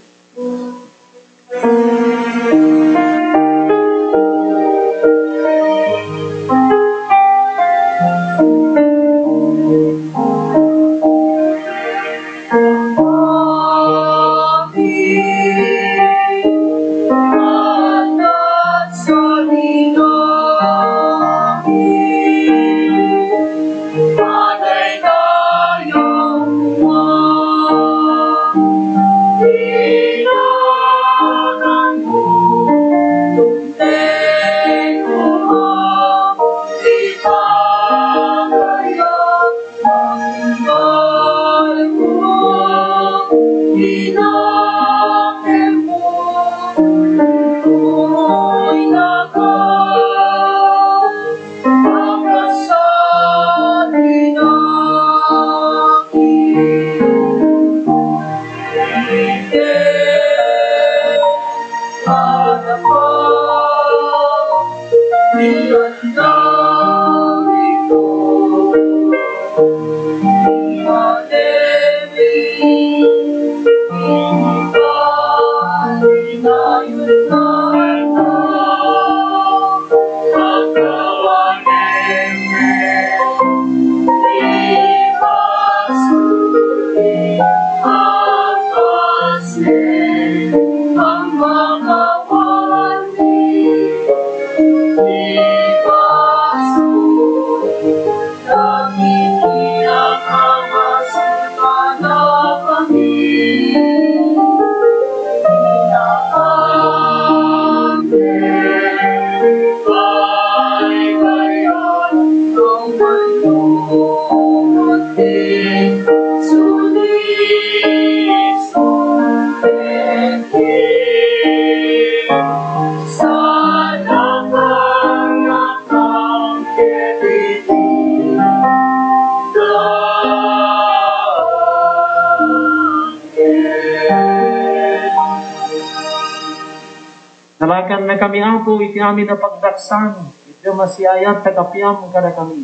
Lakannakami, Apo, iti amin a pagdaksan, iti masiayat ta kapiam kadakami.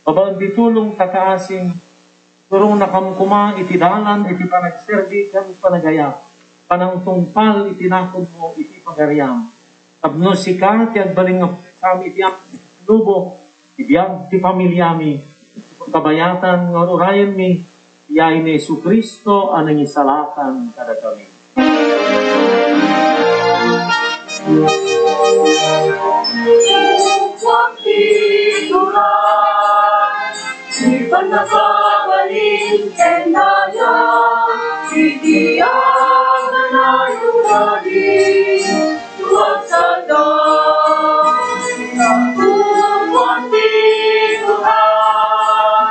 Babaen ti tulong ta kaasim, turungnakam koma iti dalan iti panagserbi ken panagayat, panangtungpal iti nakodmo iti pagariam. Tapno sika ti agbalin nga puwersaam iti amin a lubong, ti biag ti familiami, ti pagkabayatan nga ur-urayenmi, ti yayen ni Jesu-Cristo a nangisalakan kadakami. Ti pannakabalin ken dayag, iti amin a lubong, Tuag sada, napupuan ti Tuhan,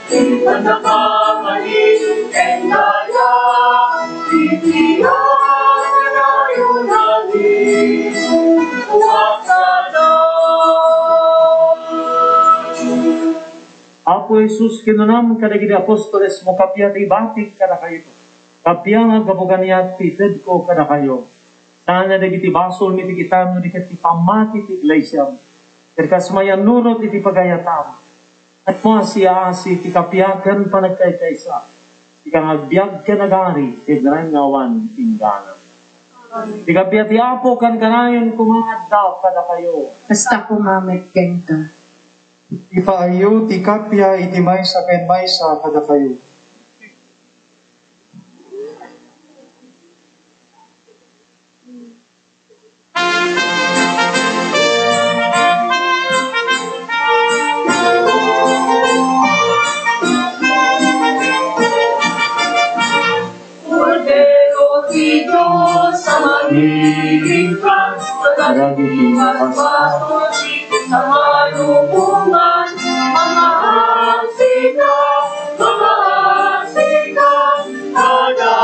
ti pannakabalin ken dayag, iti amin a lubong, tuag sada. Apo Jesus, kinunam kadagiti apostolesmo, kappia ti ibatik kadakayo, kappia nga aggapu kaniak ti itedko kadakayo. Saan a dagiti basolmi ti kitam, no di ket ti pammati ti iglesiam. Ket kas mayannurot iti pagayatam, ket mo a siyaasi ti kappia ken panagkaykaysa, ti kangagbiag ken agari ti agraman nga awan inggana. Ti kappia ti Apo kankanayon koma nga adda kadakayo. Kasta koma met kenka. Ipaayyo ti kappia iti maysa ken maysa kadakayo. Kordero ti Dios a mangiligtas, kadagiti basbasol ti sa malubongan, mangaasi ka, mangaasi ka, kadakami.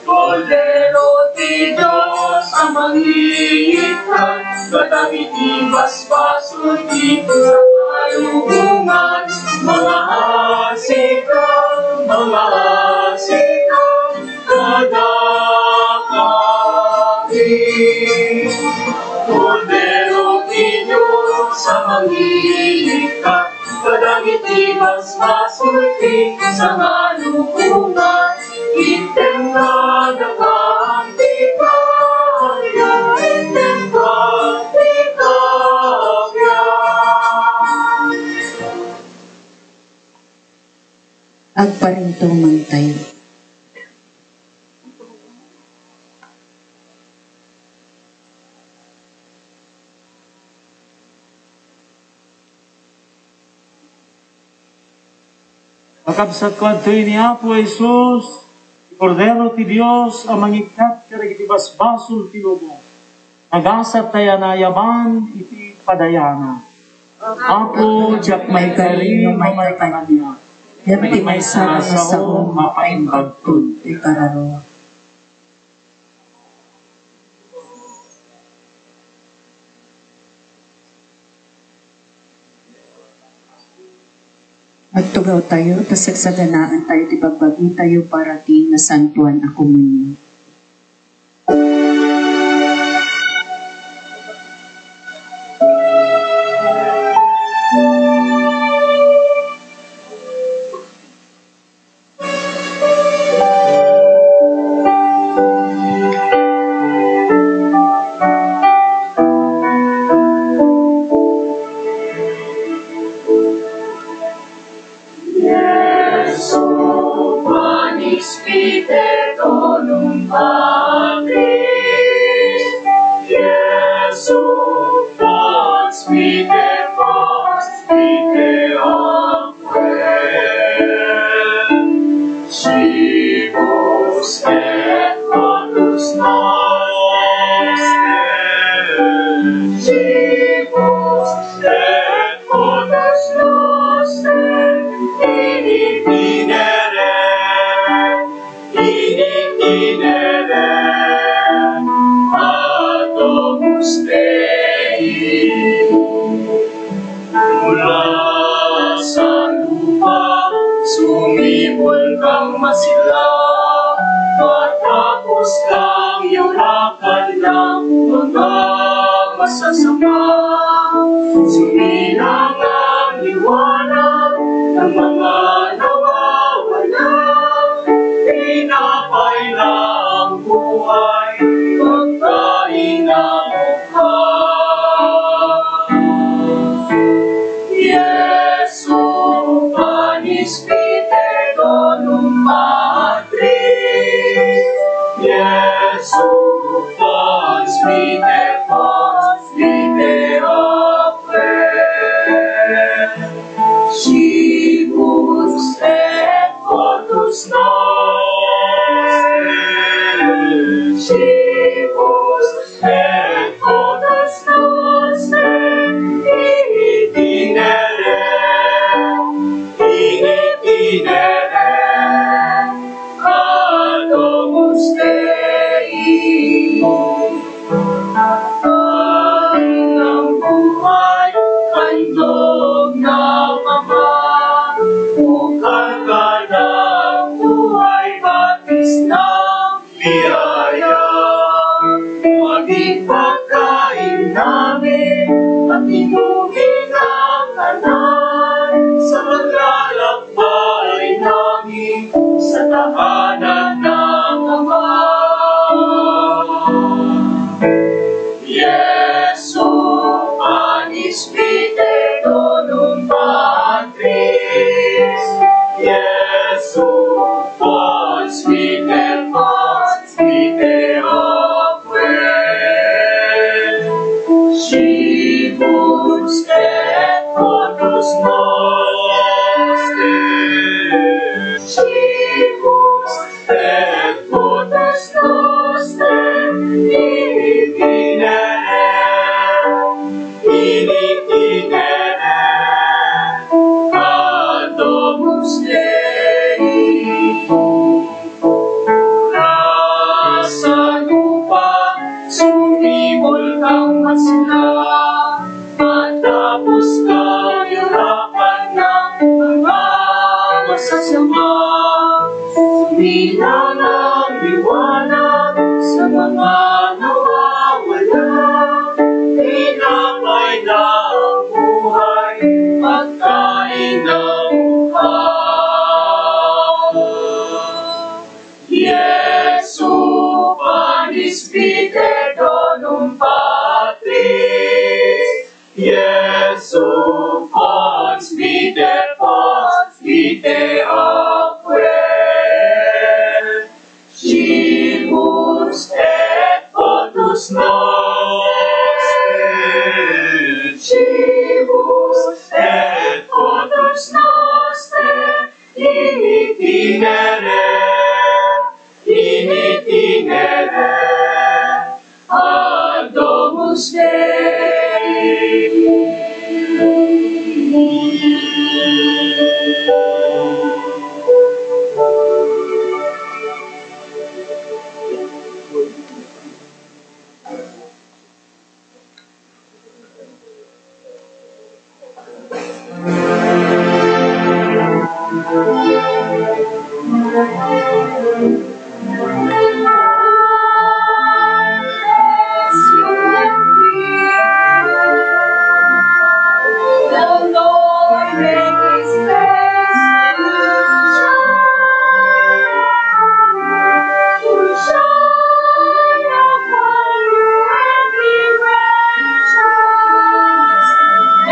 Kordero ti Dios a mangiligtas, kadagiti basbasol ti sa malubongan, mangaasi ka, mangaasi ka, kadakami. Kordero ti Dios a mangiligtas, kadagiti basbasol ti sa malubongan, itedka dakami ti kappia, itedka ti kappia. Agparintumengtayo. Kakabsatko, adtoy ni Apo Jesus, ti Kordero ti Dios a mangikkat kadagiti basbasol ti lubong. Nagasat ta yanayaban iti padayana. Apo, diak maikari no maikkan kaniak. Ngem ti maysa nga sao, mapaimbagton ti kararuak. Agtugawtayo, ta sagsaganaentayo ti bagbagitayo para ti Nasantoan a Komunion. Jesu, panis pite tonum patris. Jesu, panis pite, panis pite, Sibus et potus noster, sibus et potus noster, in itinere, in itinere, ad domus Dei. Mula sa lupa, sumibol kang masilaw, Tapos kang yurakan ng mga masasama. Sumilang ang liwanag ng mga nawawala. Tinapay na ang buhay, pagkain ng mukha. Jesu panis pite donum patris. Jesu panis pite, panis pite opre. Scimus et potus noster. Scimus et potus noster. Initinere, initinere ad domus Dei. Ang buhay, handog na Ama, bukalan ng buhay, batis ng biyaya. Maging pagkain namin at inumin ang tanan sa paglalakbay namin sa tahanan ng Ama. Jesu panis pite donum patris. Jesu panis pite, panis pite opre. Scimus et potus noster. Scimus et potus noster. Initinere, initinere ad domus Dei. Nasa lupa, sumibol kang masinla. Matapos kang yurakan ng mga masasama, sumilang ang liwanag sa mga nawawala. Tinapay na ang buhay, pagkain ng buhay. Jesu panis pite donum patris. Jesu panis pite, panis pite opre. Scimus et potus noster. Scimus et potus noster. Initinere, initinere ad domus Dei.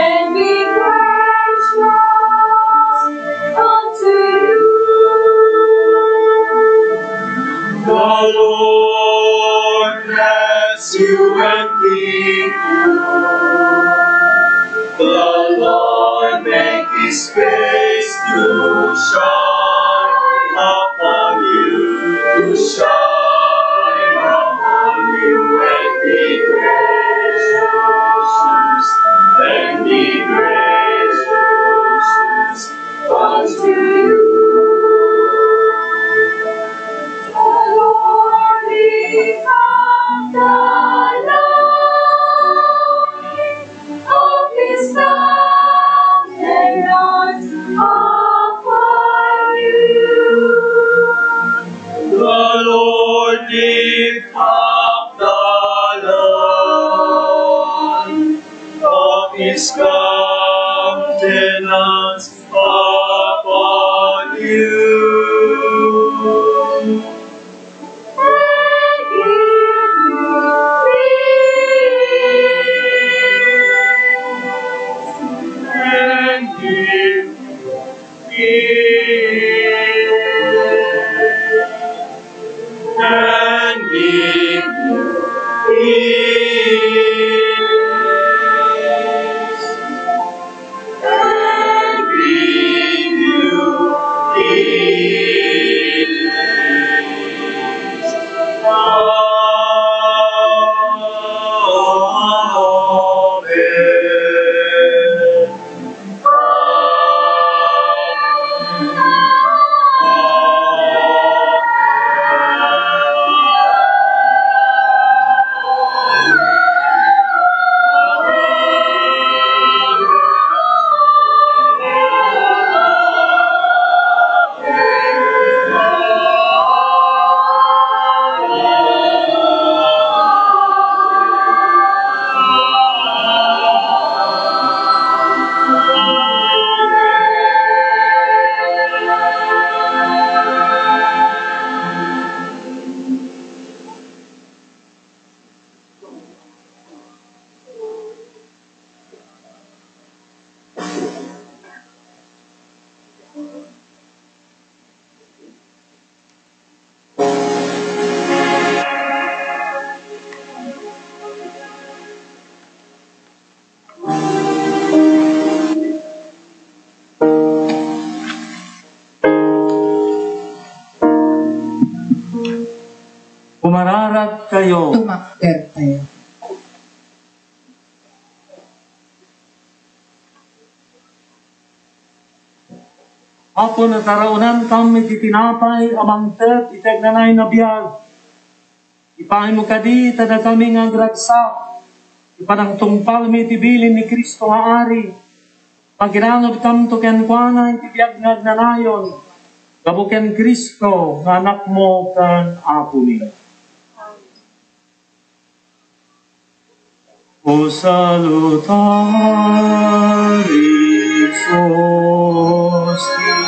And be gracious unto you. The Lord bless you and keep you. The Lord make his face to shine upon you, to shine upon you and be gracious, and be gracious unto you. The Lord lift up the light of his countenance upon you. countenance upon you. And give you peace. And give you peace. And give you peace. Amen. Pumararag kayo. Tumakder tayo. Apo, nataraonantam iti tinapay a mangted iti agnanayon a biag. Ipaaymo kadi ta dakami nga agragsak, ipanangtungpalmi iti bilin ni Cristo nga Ari. Pagiranudkamto kenkuana iti biag nga agnanayon, gapu ken Cristo nga Anakmo ken Apomi. O salutaris hostia,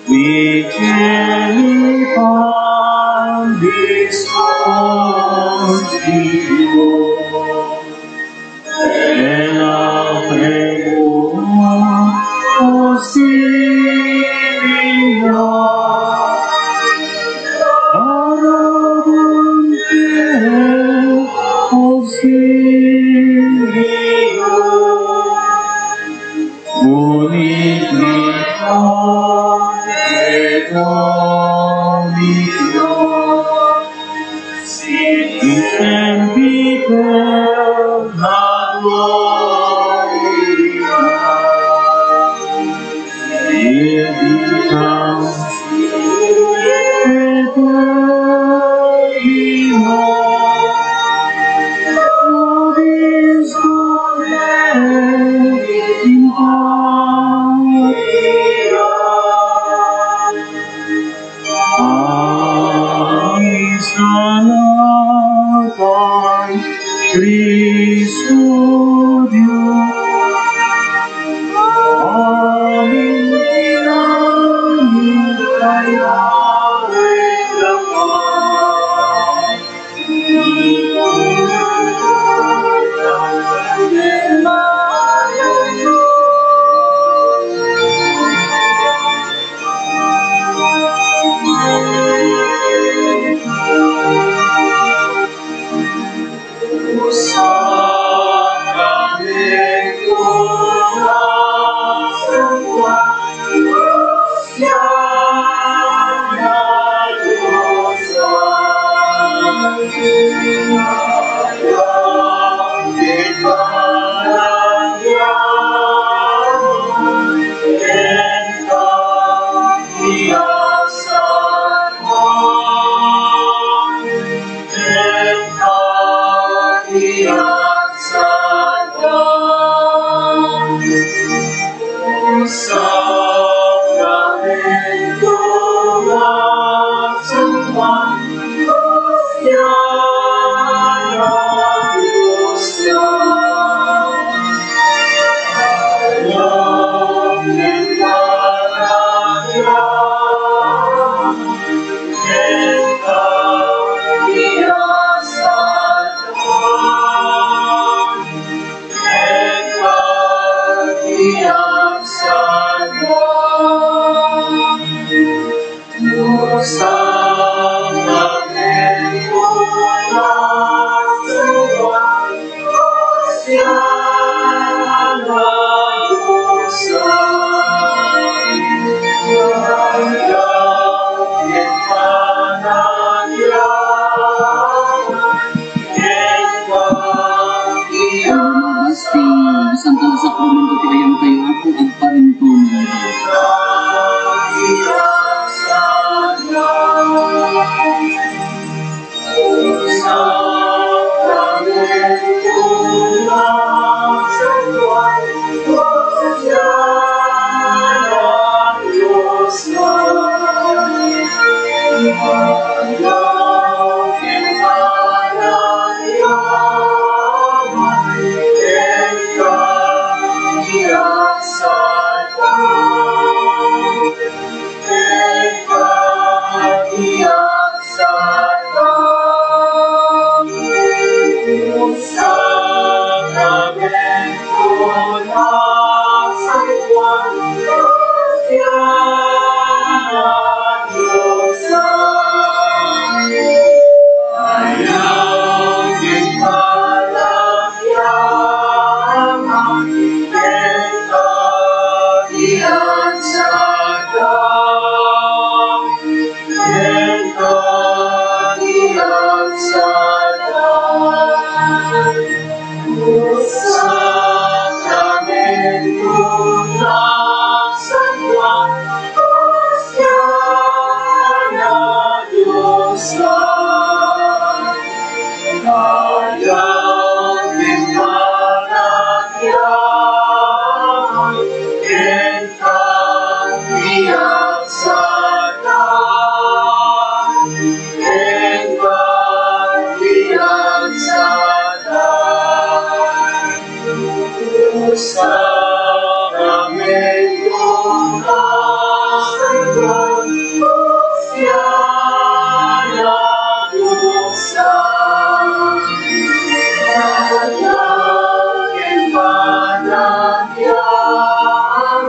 Micheli pandis hostio, ela premo hostia. Arabante, auxilio, unigritate, Domino, sit sempiter gloria. Cristo Dios. Amen.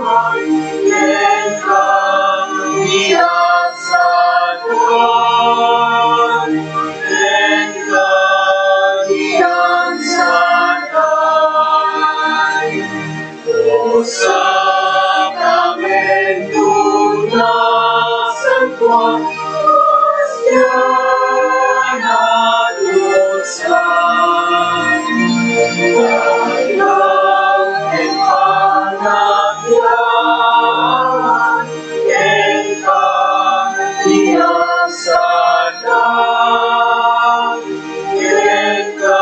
Kenka ti agsakan, kenka ti agsakan. Usa ka mentuna sa tua, Kristiana Dios ka. Ayaw ken panagyaman, kenka ti agsakan, kenka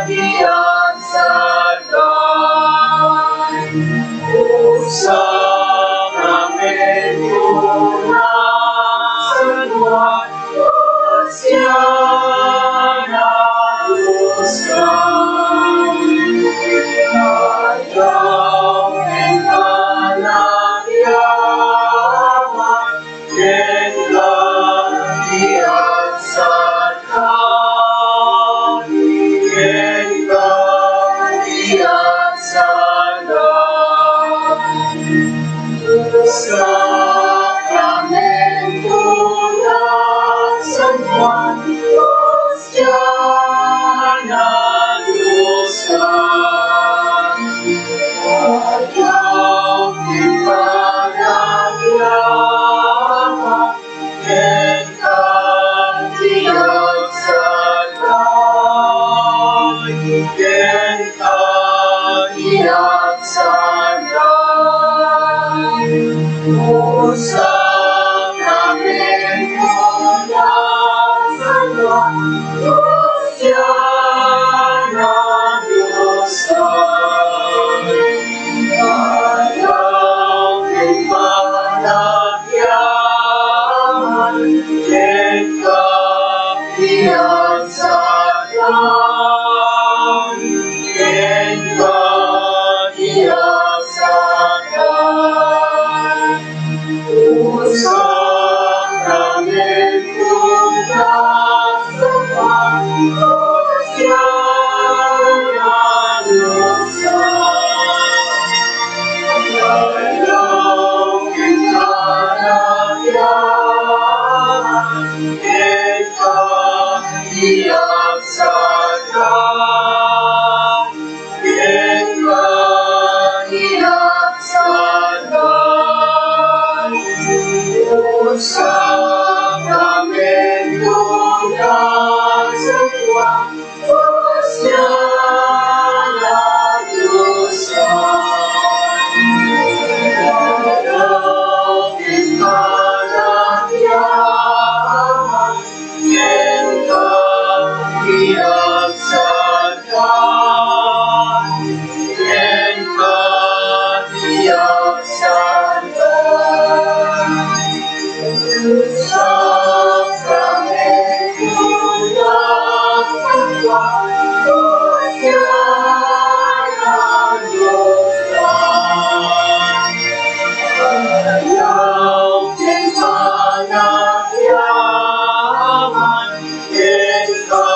ti agsakan. Sakramento na sa Kristiana Dios ka. Ayaw ken panagyaman, kenka ti agsakan, kenka ti agsakan. Sakramento na sa Kristiana Dios ka. Ayaw ken panagyaman, kenka ti agsakan, kenka ti agsakan. O sakramento na sa Kristiana Dios ka. Ayaw ken panagyaman, kenka ti agsakan, kenka ti agsakan. O sakramento na sa Kristiana Dios ka. Ayaw ken panagyaman, kenka ti agsakan, kenka ti agsakan. O sakramento na sa Kristiana Dios ka. Ayaw ken panagyaman, kenka ti agsakan, kenka ti agsakan. Sakramento na sa Kristiana Dios ka. Ayaw ken panagyaman, kenka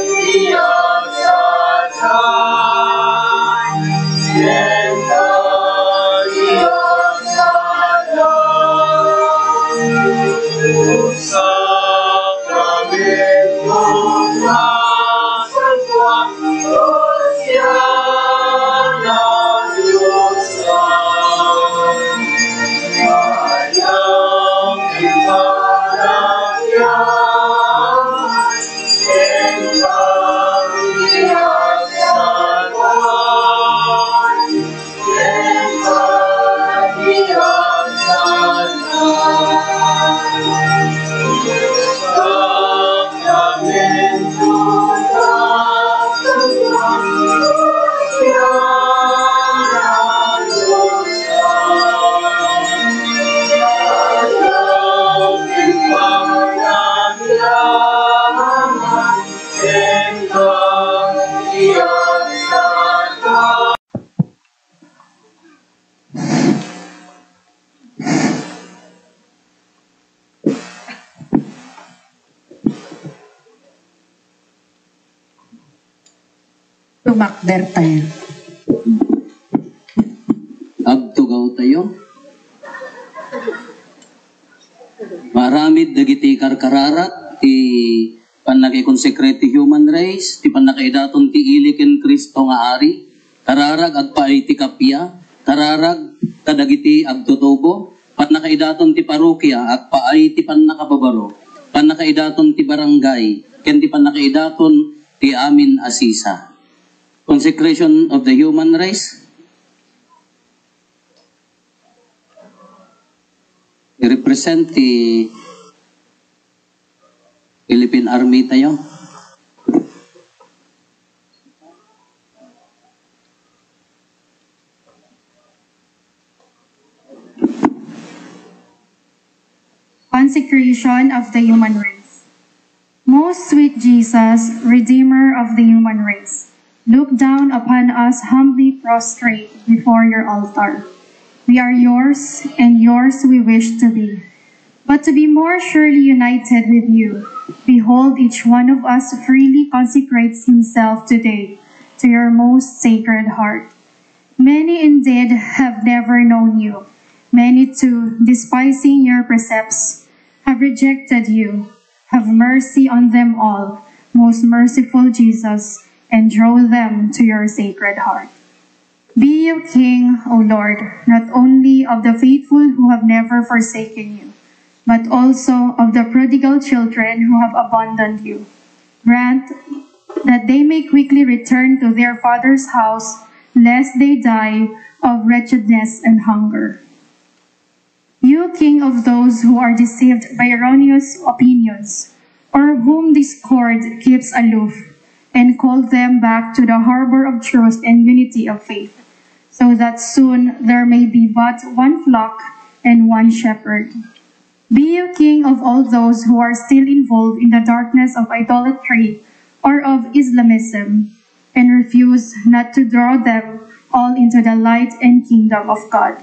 ti agsakan, kenka ti agsakan. Sakramento na sa Kristiana Dios ka. Ayaw ken panagyaman, kenka ti agsakan, kenka ti agsakan. Sakramento na sa Kristiana Dios ka. Ayaw ken panagyaman, kenka ti agsakan. Tumakder tayo. Agtugaw Tayo. Maaramid dagiti karkararag ti pannakaikonsekrate ti human race, ti pannakaidaton ti ili ken Cristo nga Ari, kararag agpaay ti kappia, kararag kadagiti agtutubo, pannakaidaton ti parokia, agpaay ti pannakababaro, pannakaidaton ti barangay, ken ti pannakaidaton ti amin a sisa. Consecration of the human race. I-represent ti Philippine Army tayo. Consecration of the human race. Most sweet Jesus, Redeemer of the human race, look down upon us humbly prostrate before your altar. We are yours, and yours we wish to be. But to be more surely united with you, behold, each one of us freely consecrates himself today to your most sacred heart. Many indeed have never known you. Many too, despising your precepts, have rejected you. Have mercy on them all, most merciful Jesus, and draw them to your sacred heart. Be you King, O Lord, not only of the faithful who have never forsaken you, but also of the prodigal children who have abandoned you. Grant that they may quickly return to their father's house, lest they die of wretchedness and hunger. You, King of those who are deceived by erroneous opinions, or whom discord keeps aloof, and call them back to the harbor of truth and unity of faith, so that soon there may be but one flock and one shepherd. Be you king of all those who are still involved in the darkness of idolatry or of Islamism, and refuse not to draw them all into the light and kingdom of God.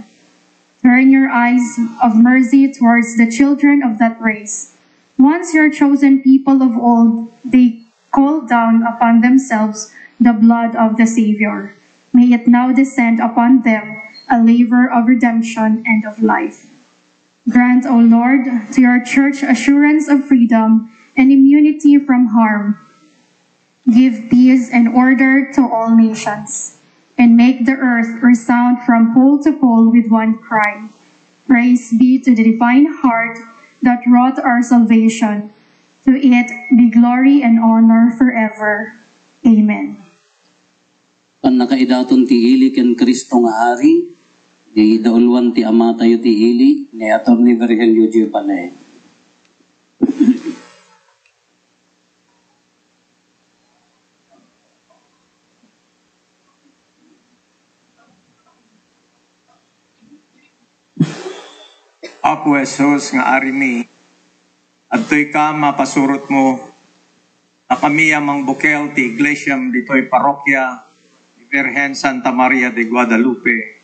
Turn your eyes of mercy towards the children of that race. Once your chosen people of old, they called down upon themselves the blood of the Savior. May it now descend upon them a labor of redemption and of life. Grant, O Lord, to your church assurance of freedom and immunity from harm. Give peace and order to all nations, and make the earth resound from pole to pole with one cry. Praise be to the divine heart that wrought our salvation. To it be glory and honor forever. Amen. Pannakaidaton ti ili ken Cristo nga Ari, di dauluan ti amatayo ti ili, ni Attorney Virgilio G. Palay. Apo Jesus nga Arimi, adtoy ka mapasurotmo, dakami a mangbukel ti iglesiam ditoy parokya ni Birhen Santa Maria de Guadalupe,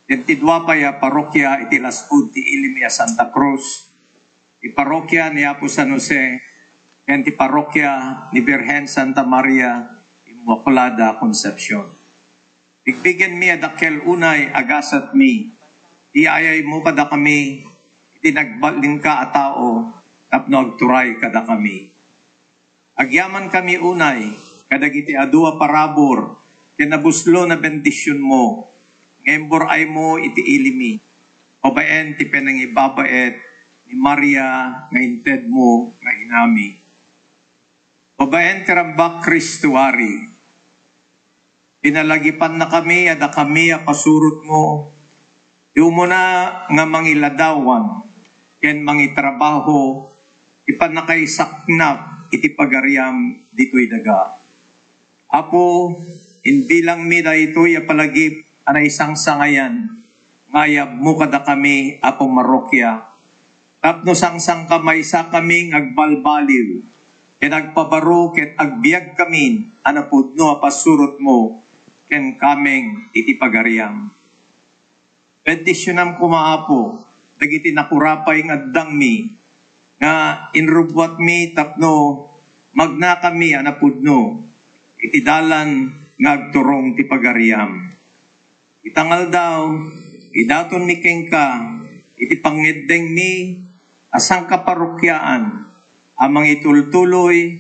ken ti dua pay a parokya iti las-ud ti ilimi a Santa Cruz, ti parokya ni Apo San Jose, ken ti parokya ni Birhen Santa Maria Immaculada Concepcion. Bigbigenmi a dakkel unay a gasatmi ti ayaymo kadakami iti nagbalinka a tao tapno agturay kadakami. Agyamankami unay kadagiti adu a parabur ken nabuslon a bendisionmo nga imbur-aymo iti ilimi, babaen ti panangibabaet ni Maria nga intedmo nga inami. Babaen ti rambak, Cristo Ari, pinalagipannakami a dakami a pasurotmo ti umuna nga mangiladawan ken mangitrabaho ti pannakaisaknap iti pagariam ditoy daga. Apo, imbilangmi daytoy a palagip a naisangsangayan nga ayabmo kadakami a pummarokia, tapno sangsangkamaysakami nga agbalbaliw ken agpabaro ket agbiagkami a napudno a pasurotmo kenkameng iti pagariam. Bendisionam koma, Apo, dagiti nakurapay nga addangmi nga inrubbuatmi tapno magnakami a napudno iti dalan nga agturong ti pagariam. Ita nga aldaw, Idatonmi kenka iti pangngeddengmi a sangkaparokiaan a mangitultuloy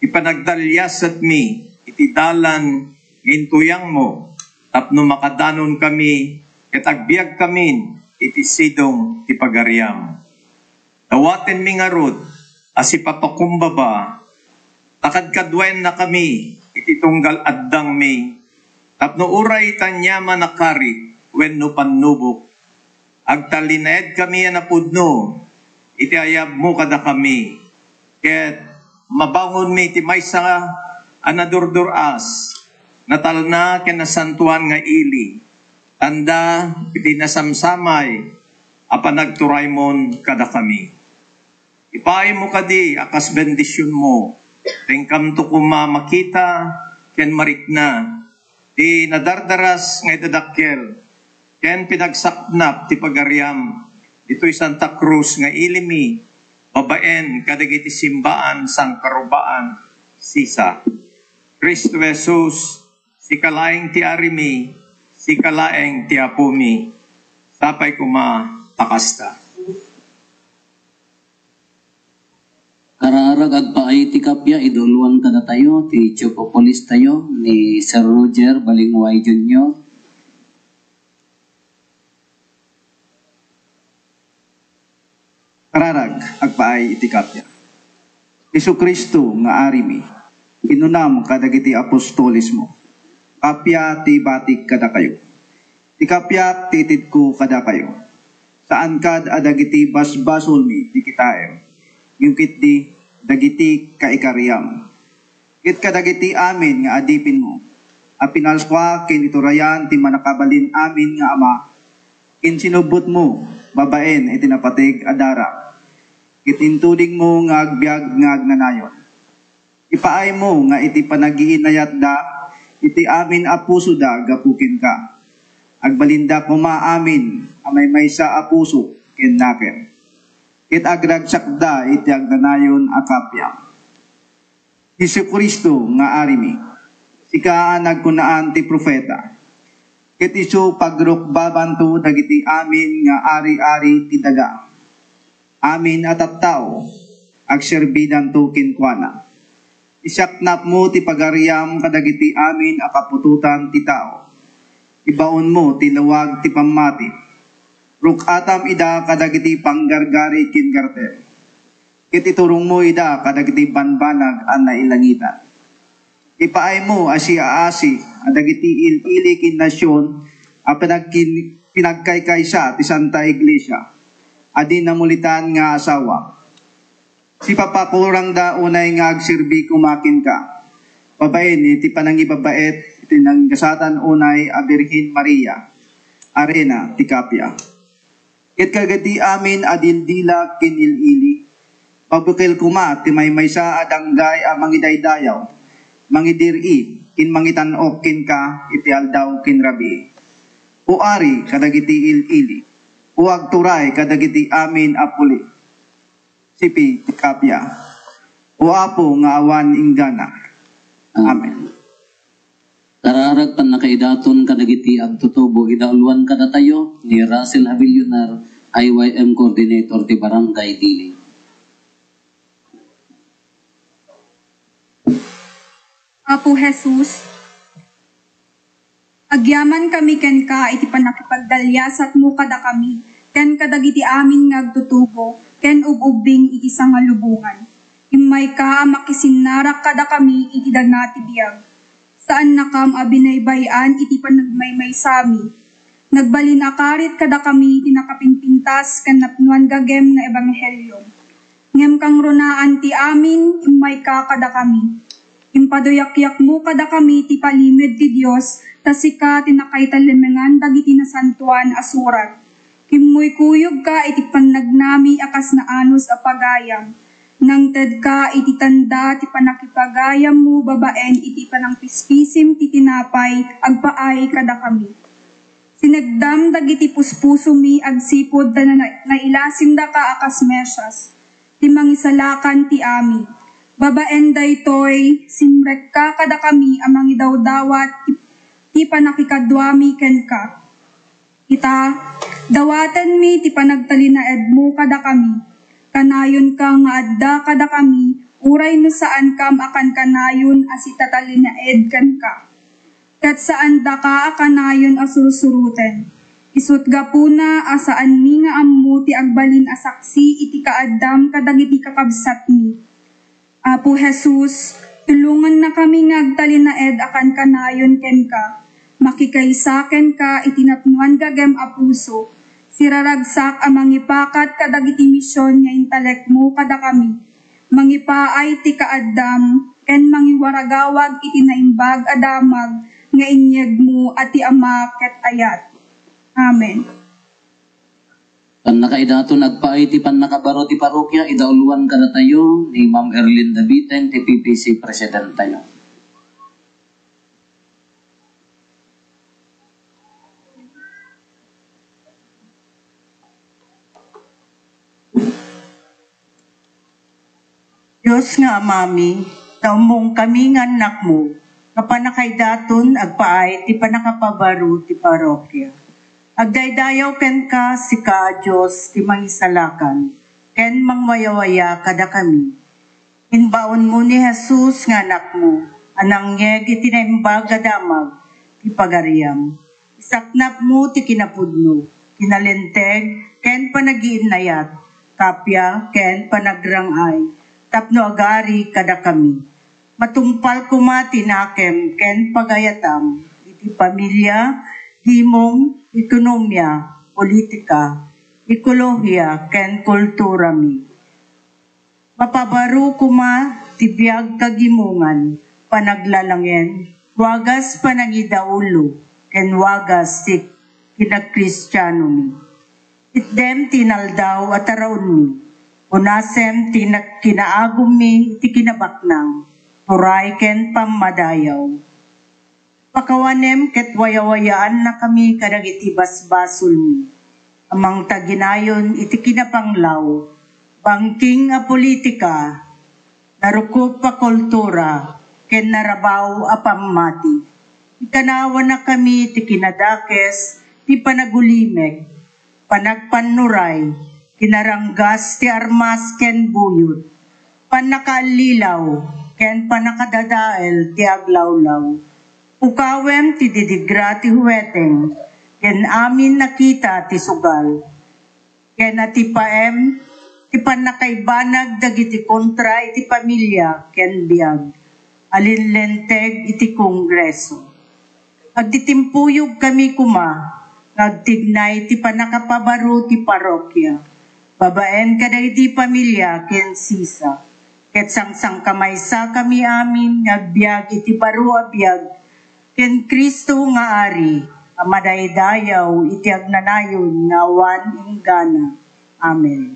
ti panagdaliasatmi iti dalan nga intuyangmo tapno makadanonkami ket agbiagkamin iti sidong ti pagariam. Dawatenmi ngarud a sipapakumbaba ta kadkaduaennakami iti tunggal addangmi tapno uray ta aniaman a kari wenno pannubok, agtalinaedkami a napudno iti ayabmo kadakami, ket mabangonmi ti maysa a nadur-dur-as, natalna ken nasantoan nga ili, tanda iti nasamsamay a panagturaymon kadakami. Ipaaymo kadi a kas bendisionmo, ta inkamto koma makita ken marikna ti nadardaras nga idadakkel ken pinagsaknap ti pagariam ditoy Santa Cruz nga ilimi babaen kadagiti simbaan sangkarubaan sisa. Cristo Jesus, sika laeng ti arimi, sika laeng ti apomi. Sapay koma a kasta. Kararag, agpaay ti kappia, iduluan kadatayo ti Chief of Police tayo, ni Sir Roger Balingway Junior. Kararag, agpaay iti kappia. Jesu-Cristo nga Arimi, kinunam kadagiti apostolesmo, kappia ti ibatik kadakayo. Ti kappia ti itedko kadakayo. Saan kad a dagiti basbasolmi ti kitaem, ngem ketdi dagiti kaikariam. Ket kadagiti amin nga adipenmo, a pinalsua ken iturayan ti Mannakabalin-amin nga Ama, insinubbotmo babaen iti napateg a dara, ket intudingmo nga agbiag nga agnanayon. Ipaaymo nga iti panagiinayatda iti amin a pusoda gapu kenka, agbalinda koma amin a maymaysa a puso ken nakem, ket agragsakda iti agnanayon a kappia. Jesu-Cristo nga Arimi, sika a nagkunaan ti profeta, ket isu pagrukbabanto dagiti amin nga ari-ari ti daga. Amin a tattao, agserbidanto kenkuana. Isaknapmo ti pagariam kadagiti amin a kaputotan ti tao. Ibaonmo ti lawag ti pammati. Ruk-atam ida kadagiti panggargari ken gartem, ket iturongmo ida kadagiti banbanag a nailangitan. Ipaaymo a siaasi a dagiti il-ili ken nasion a pinagkin-, pinagkaykaysa ti Santa Iglesia a di namulitan nga asawa. Sipapakurangda unay nga agserbi koma kenka, babaen iti panangibabaet iti nangasatan unay a Birhen Maria, Arena ti Kappia. Ket kadagiti amin a dildila ken il-ili, pabukel koma ti maymaysa a danggay a mangidaydayaw, mangidir-i, ken mangitan-ok kenka iti aldaw ken rabii. O Ari kadagiti il-ili, o agturay kadagiti amin a puli. Sipi ti kappia. O Apo nga awan inggana. Amen. Kararag, pannakaidaton kadagiti agtutubo, idauloan kadatayo ni Russell Havillonar, I Y M Coordinator ti Barangay Dili. Apo Jesus, agyamankami kenka iti pannakipagdaliasatmo kadakami ken kadagiti amin nga agtutubo ken ub-ubbing iti sangalubongan. Immayka a makisinnarak kadakami iti dana ti biag. Saannakam a binaybay-an iti panagmaymaysami. Nagbalin a karit kadakami ti nakapingpintas ken napnoan gagem nga ebanghelio. Ngem kangrunaan ti amin, immayka kadakami. Impaduyakyakmo kadakami ti palimed ti Dios, ta sika ti nakaitalemengan dagiti nasantoan a surat. Kimmuykuyogka iti pannagnami a kas naanus a pagayam. Nangtedka iti tanda ti pannakipagayammo babaen iti panangpispisim ti tinapay agpaay kadakami. Sinegdam dagiti puspusomi agsipud ta na-, nailasindaka a kas Mesias, ti Mangisalakan ti amin. Babaen daytoy, simrekka kadakami a mangidawdawat ti, ti pannakikaduami kenka. Ita, dawatenmi ti panagtalinaedmo kadakami. Kanayonka nga adda kadakami, uray no saankam a kankanayon a sitatalinaed kenka. Ket saandaka a kanayon a sursuroten. Isut' gapuna a saanmi nga ammo ti agbalin a saksi iti kaaddam kadagiti kakabsatmi. Apo Jesus, tulongannakami nga agtalinaed a kankanayon kenka, makikaysa kenka iti napnoan gagem a puso, siraragsak a mangipakat kadagiti mision nga intalekmo kadakami, mangipaay ti kaaddam, ken mangiwaragawag iti naimbag a damag nga inyegmo a ti Ama ket ayat. Amen. Pannakaidaton agpaay ti pannakabaro ti parokia, idauluan kadatayo ni Ma'am Erlinda Biten ti P P C Presidentayo. Dios nga Amami, ta ummongkami nga annakmo, nga pannakaidaton agpaay ti pannakapabaro ti parokia. Agdaydayaw kenka, sika a Dios ti Mangisalakan ken Mangwayawaya kadakami. Imbaonmo ni Jesus nga Anakmo a nangyeg iti Naimbag a Damag ti Pagariam. Isaknapmo ti kinapudno, kinalinteg, ken panagiinnayat, kappia, ken panagrang-ay tapno agari kadakami. Matungpal koma ti nakem ken pagayatam iti pamilia, himong, ekonomia, politika, ekolohia, ken kulturami. Mapabaro koma ti biag kagimongan, panaglalangen, wagas panangidaulo, ken wagas ti kinakristianomi. Itdem ti inaldaw a taraonmi, unasem ti nak-, kinaagummi iti kinabaknang, turay ken pammadayaw. Pakawanem ket wayawayaannakami kadagiti basbasolmi a mangtaginayon iti kinapanglaw, bangking a politika, narukop a kultura, ken narabaw a pammati. Ikanawannakami ti kinadakes, ti panagulimek, panagpannuray, kinaranggas ti armas ken buyot, pannakaallilaw, ken pannakadadael ti aglawlaw. Pukawem ti didigra ti huweteng, ken amin a kita ti sugal, ken atipaem ti pannakaibanag dagiti kontra iti pamilia ken biag a linlinteg iti Kongreso. Agtitimpuyogkami koma nga agtignay ti pannakapabaro ti parokia babaen kadagiti pamilia ken sisa, ket sangsangkamaysakami amin nga agbiag iti baro a biag ken Cristo nga Ari a madaydayaw iti agnanayon nga awan inggana. Amen.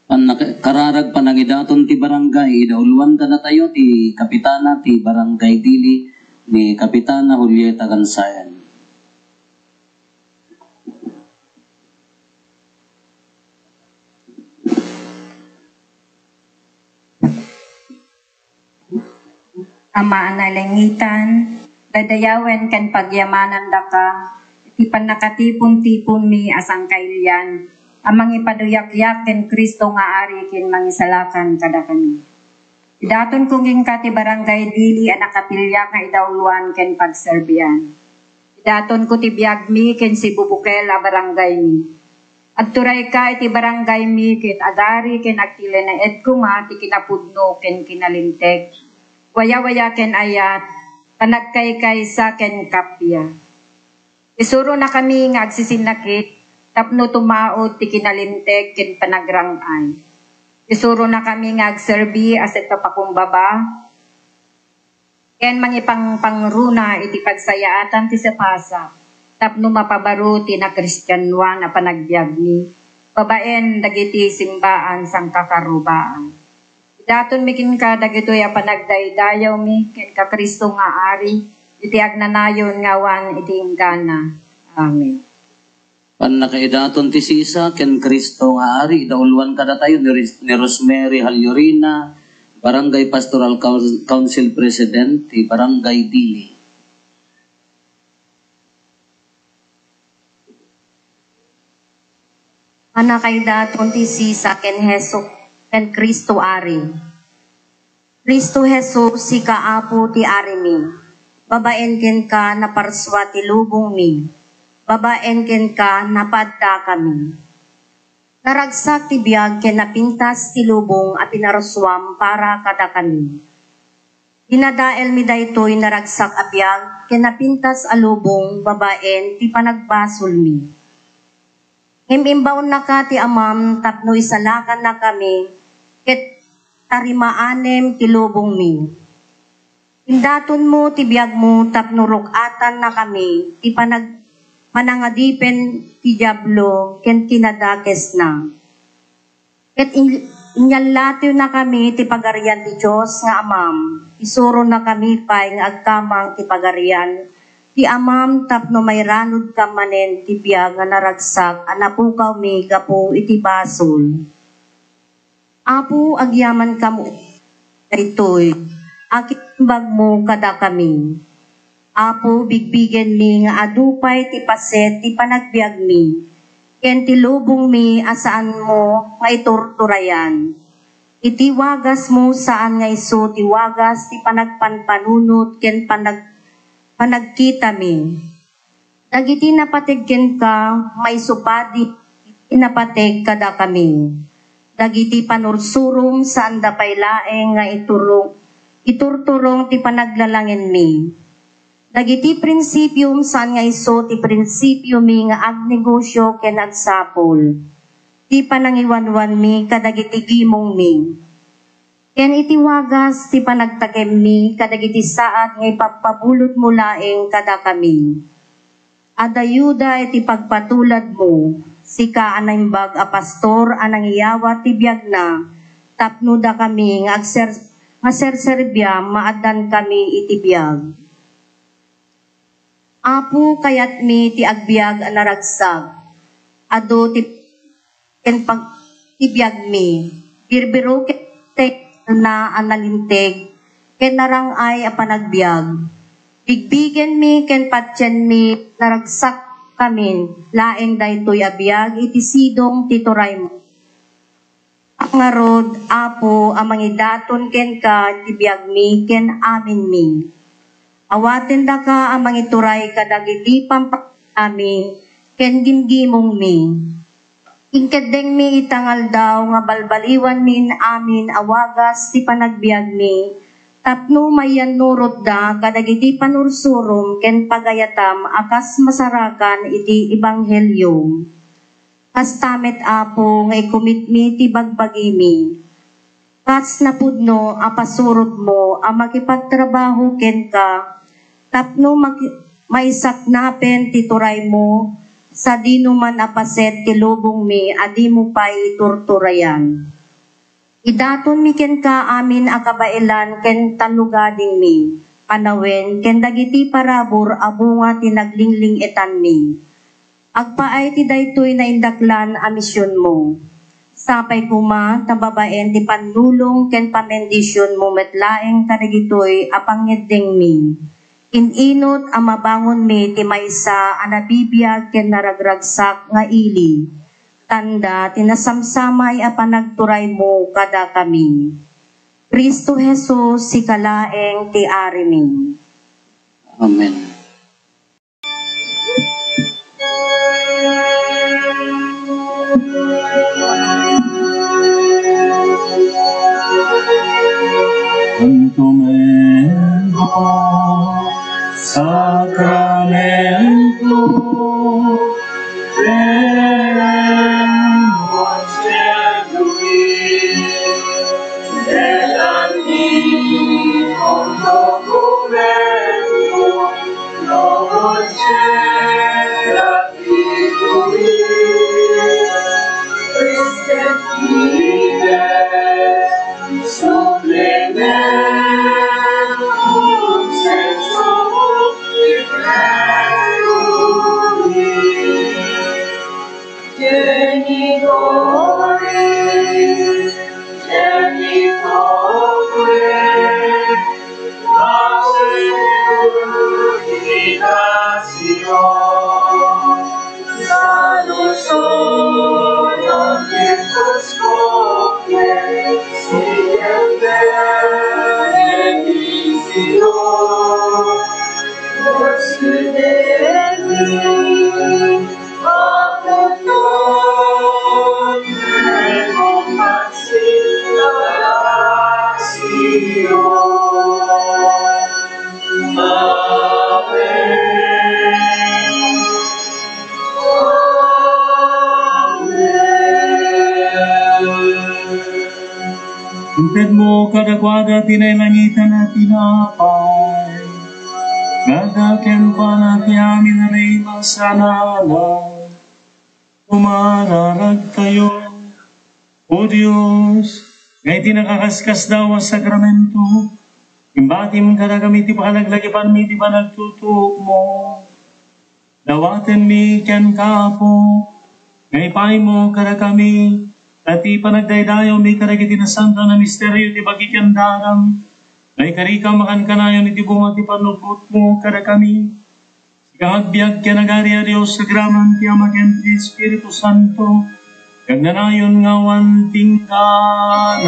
Pannaka-, kararag panangidaton ti barangay, idauluan kadatayo ti kapitana ti Barangay Dili, ni Kapitana Julieta Gansayan. Ama a nalengitan, dadayawen ken pagyamanandaka iti pannakatipon-tiponmi a sangkailian a mangipaduyakyak ken Cristo nga Ari ken Mangisalakan kadakami. Idatonko kenka ti Barangay Dili a nakapiliak nga idauluan ken pagserbian. Idatonko ti biagmi ken sibubukel a barangaymi. Agturayka iti barangaymi ket agari ken agtalinaed koma ti kinapudno ken kinalinteg, wayawaya ken ayat, panagkaykaysa ken kappia. Isuronakami nga agsisinnakit tapno tumaud ti kinalinteg ken panagrang-ay. Isuronakami nga agserbi a sentro pakumbaba ken mangipangpangruna iti pagsayaatan ti sapasap tapno mapabaro ti nakristianoan a panagbiagmi babaen dagiti simbaan sangkakarubaan. Idatonmi kenka dagitoy a panagdaydayawmi kenka Cristo nga Ari, iti agnanayon nga awan iti inggana. Amen. Pannakaidaton ti sisa ken Cristo nga Ari, idauluan kadatayo ni Ris-, ni Rosemary Halyurina, Barangay Pastoral Coun-, Council President ti Barangay Dili. Panakaidaton ti sisa ken Hesu-, ken Cristo Ari. Cristo Jesus, sika Apo ti Arimi. Babaen kenka, naparsua ti lubongmi. Babaen kenka, napaaddakami. Naragsak ti biag ken napintas ti lubong a pinarsuam para kadakami. Dinadaelmi daytoy naragsak a biag ken napintas a lubong babaen ti panagbasolmi. Ngem imbaonnaka ti Amam tapno isalakannakami ket tarimaanem ti lubongmi. Indatonmo ti biagmo tapno ruk-atannakami ti panag-, panangadipen ti Diablo ken kinadakesna. Ket in-, inyallatiwnakami ti Pagarian ti Dios nga Amam. Isuronakami pay nga agkamang ti Pagarian ti Amam tapno mairanudkam manen ti biag nga naragsak a napukawmi gapu iti basol. Apo, agyamankam daytoy a kinaimbagmo kadakami. Apo, bigbigenmi nga adu pay ti paset ti panagbiagmi ken ti lubongmi a saanmo nga iturturayan. Iti wagasmo, saan nga isu ti wagas ti panagpanpanunot ken panag-, panagkitami. Dagiti napateg kenka, maisupadi iti napateg kadakami. Dagiti panursurom, saanda pay laeng nga iturong, iturturong ti panaglalangenmi. Dagiti prinsipiom, saan nga isu ti prinsipiomi nga agnegosio ken agsapul ti panangiwanwanmi kadagiti gimongmi. Ken iti wagas ti panagtakemmi kadagiti saad nga ipapabulotmo laeng kadakami. Adda yuda iti pagpatuladmo, sika a naimbag a pastor a nangiyawat ti biagna tapno dakami nga agser-, nga serserbiam maaddankami iti biag. Apo, kayatmi ti agbiag a naragsak. Adu ti ken pag-, ti biagmi. Birbiroken ti na a nalinteg ken narang-ay a panagbiag. Bigbigenmi ken patienmi, naragsakkami laeng daytoy a biag iti sidong ti turaymo. Ngarud, Apo, a mangidaton kenka ti biagmi ken aminmi. Awatendaka a mangituray kadagiti pampakami ken gimgimongmi. Inkeddengmi ita nga aldaw nga balbaliwanmin amin a wagas ti panagbiagmi tapno mayannurotda kadagiti panursurom ken pagayatam a kas masarakan iti ebanghelio. Kasta met, Apo, nga ikumitmi ti bagbagimi. Kas napudno a pasurotmo a makipagtrabaho kenka tapno maki-, maisaknapen ti turaymo sadino man a paset ti lubongmi a dimo pay iturturayan. Idatonmi kenka amin a kabaelan ken tallogadingmi, panawen ken dagiti parabur a bunga ti naglingling-etanmi. Agpaay ti daytoy naindaklan a misionmo. Sapay koma ta babaen ti pannulong ken pamendisionmo met laeng kadagitoy a pangngeddengmi. In-inut a mabangonmi ti maysa a nabibiag ken naragragsak nga ili. Tanda ti nasamsamay a panagturaymo kadakami. Cristo Jesus, sika laeng ti Arimi. Amen. Anto met a sakramento, ken konsehomi, ket anti kontokumento, no konsehomi, Christe fides, Supplementum sensu Genitori, genitoque, Saluson Itedmo kadakuada ti nailangitan a tinapay, nga adda kenkuana ti amin a naimasanana. Umararagtayo, O Dios, nga iti nakaskasdaaw a sakramento, imbatim kadakami ti panaglagipanmi ti panagtutuokmo. Dawatenmi kenka, Apo, nga ipaaymo kadakami, ta ti panagdaydayawmi kadagiti nasantoan a misterio ti bagi ken daram, nga ikarikam a kankanayon iti bunga ti pannubbotmo kadakami. Sika nga agbiag ken agari a Dios, agraman ti Ama ken ti Espiritu Santo, ket agnanayon nga awan tingganan.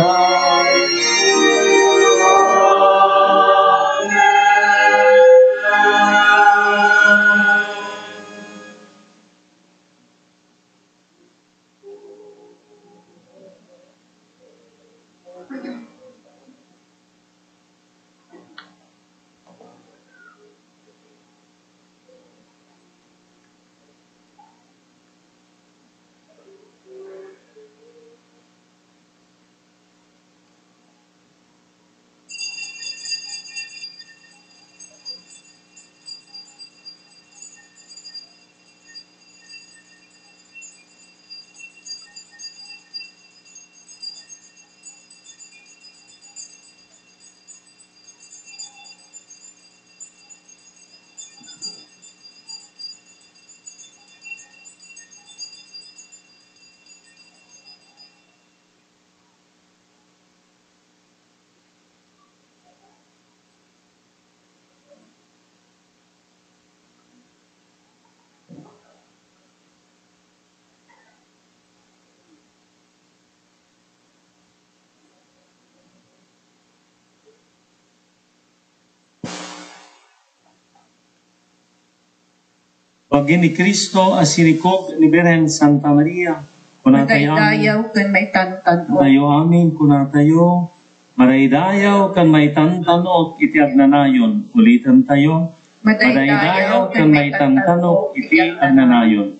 Bagi ni Cristo a sinikog ni Birhen Santa Maria, kunatayo amin. Madaydayaw ken maitantan-ok. Tayo amin, kunatayo. Madaydayaw ken maitantan-ok iti agnanayon. Ulitentayo. Madaydayaw ken maitantan-ok iti agnanayon.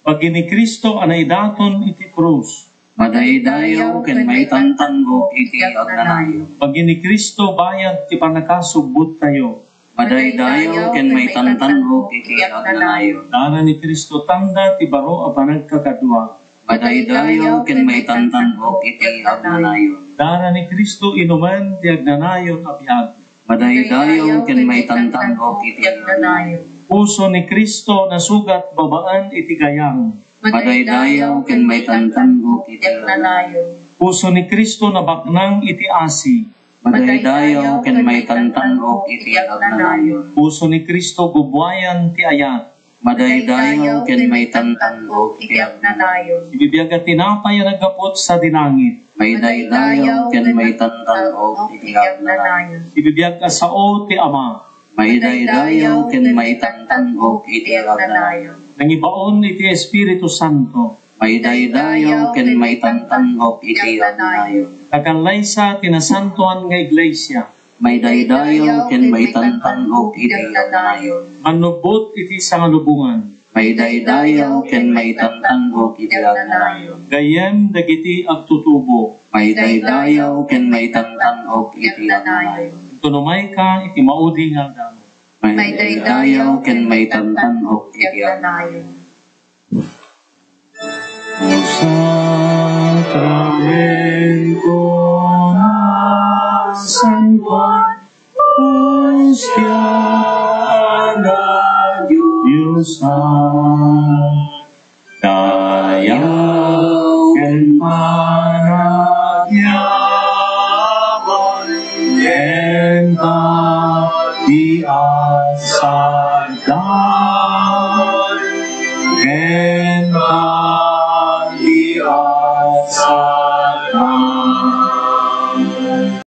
Bagi ni Cristo a naidaton iti krus. Madaydayaw ken maitantan-ok iti agnanayon. Bagi ni Cristo bayad ti pannakasubbottayo. Madaydayaw ken maitantan-ok iti agnanayon. Dara ni Cristo tanda ti baro a panagkakadua. Madaydayaw ken maitantan-ok iti agnanayon. Dara ni Cristo inumen ti agnanayon a biag. Madaydayaw ken maitantan-ok iti agnanayon. Puso ni Cristo nasugat babaen iti gayam. Madaydayaw ken maitantan-ok iti agnanayon. Puso ni Cristo nabaknang iti asi. Madaydayaw ken maitantan-ok iti agnanayon. Puso ni Cristo gubuayan ti ayat. Madaydayaw ken maitantan-ok iti agnanayon. Ti bibiag a tinapay a naggapu sadi langit. Madaydayaw ken maitantan-ok iti agnanayon. Ti bibiag a sao ti Ama. Madaydayaw ken maitantan-ok iti agnanayon. Nangibaon iti Espiritu Santo. Madaydayaw ken maitantan-ok iti agnanayon. Tagallaysa ti nasantoan nga iglesia. Madaydayaw ken maitantan-ok iti agnanayon. Mannubbot iti sangalubongan. Madaydayaw ken maitantan-ok iti agnanayon. Gayyem dagiti agtutubo. Madaydayaw ken maitantan-ok iti agnanayon. Agtutumayka iti maudi nga aldaw. Madaydayaw ken maitantan-ok iti agnanayon. O sakramento na santuan, hostia na Diosan, dayaw ken panagyaman, ken ti asaddan, ken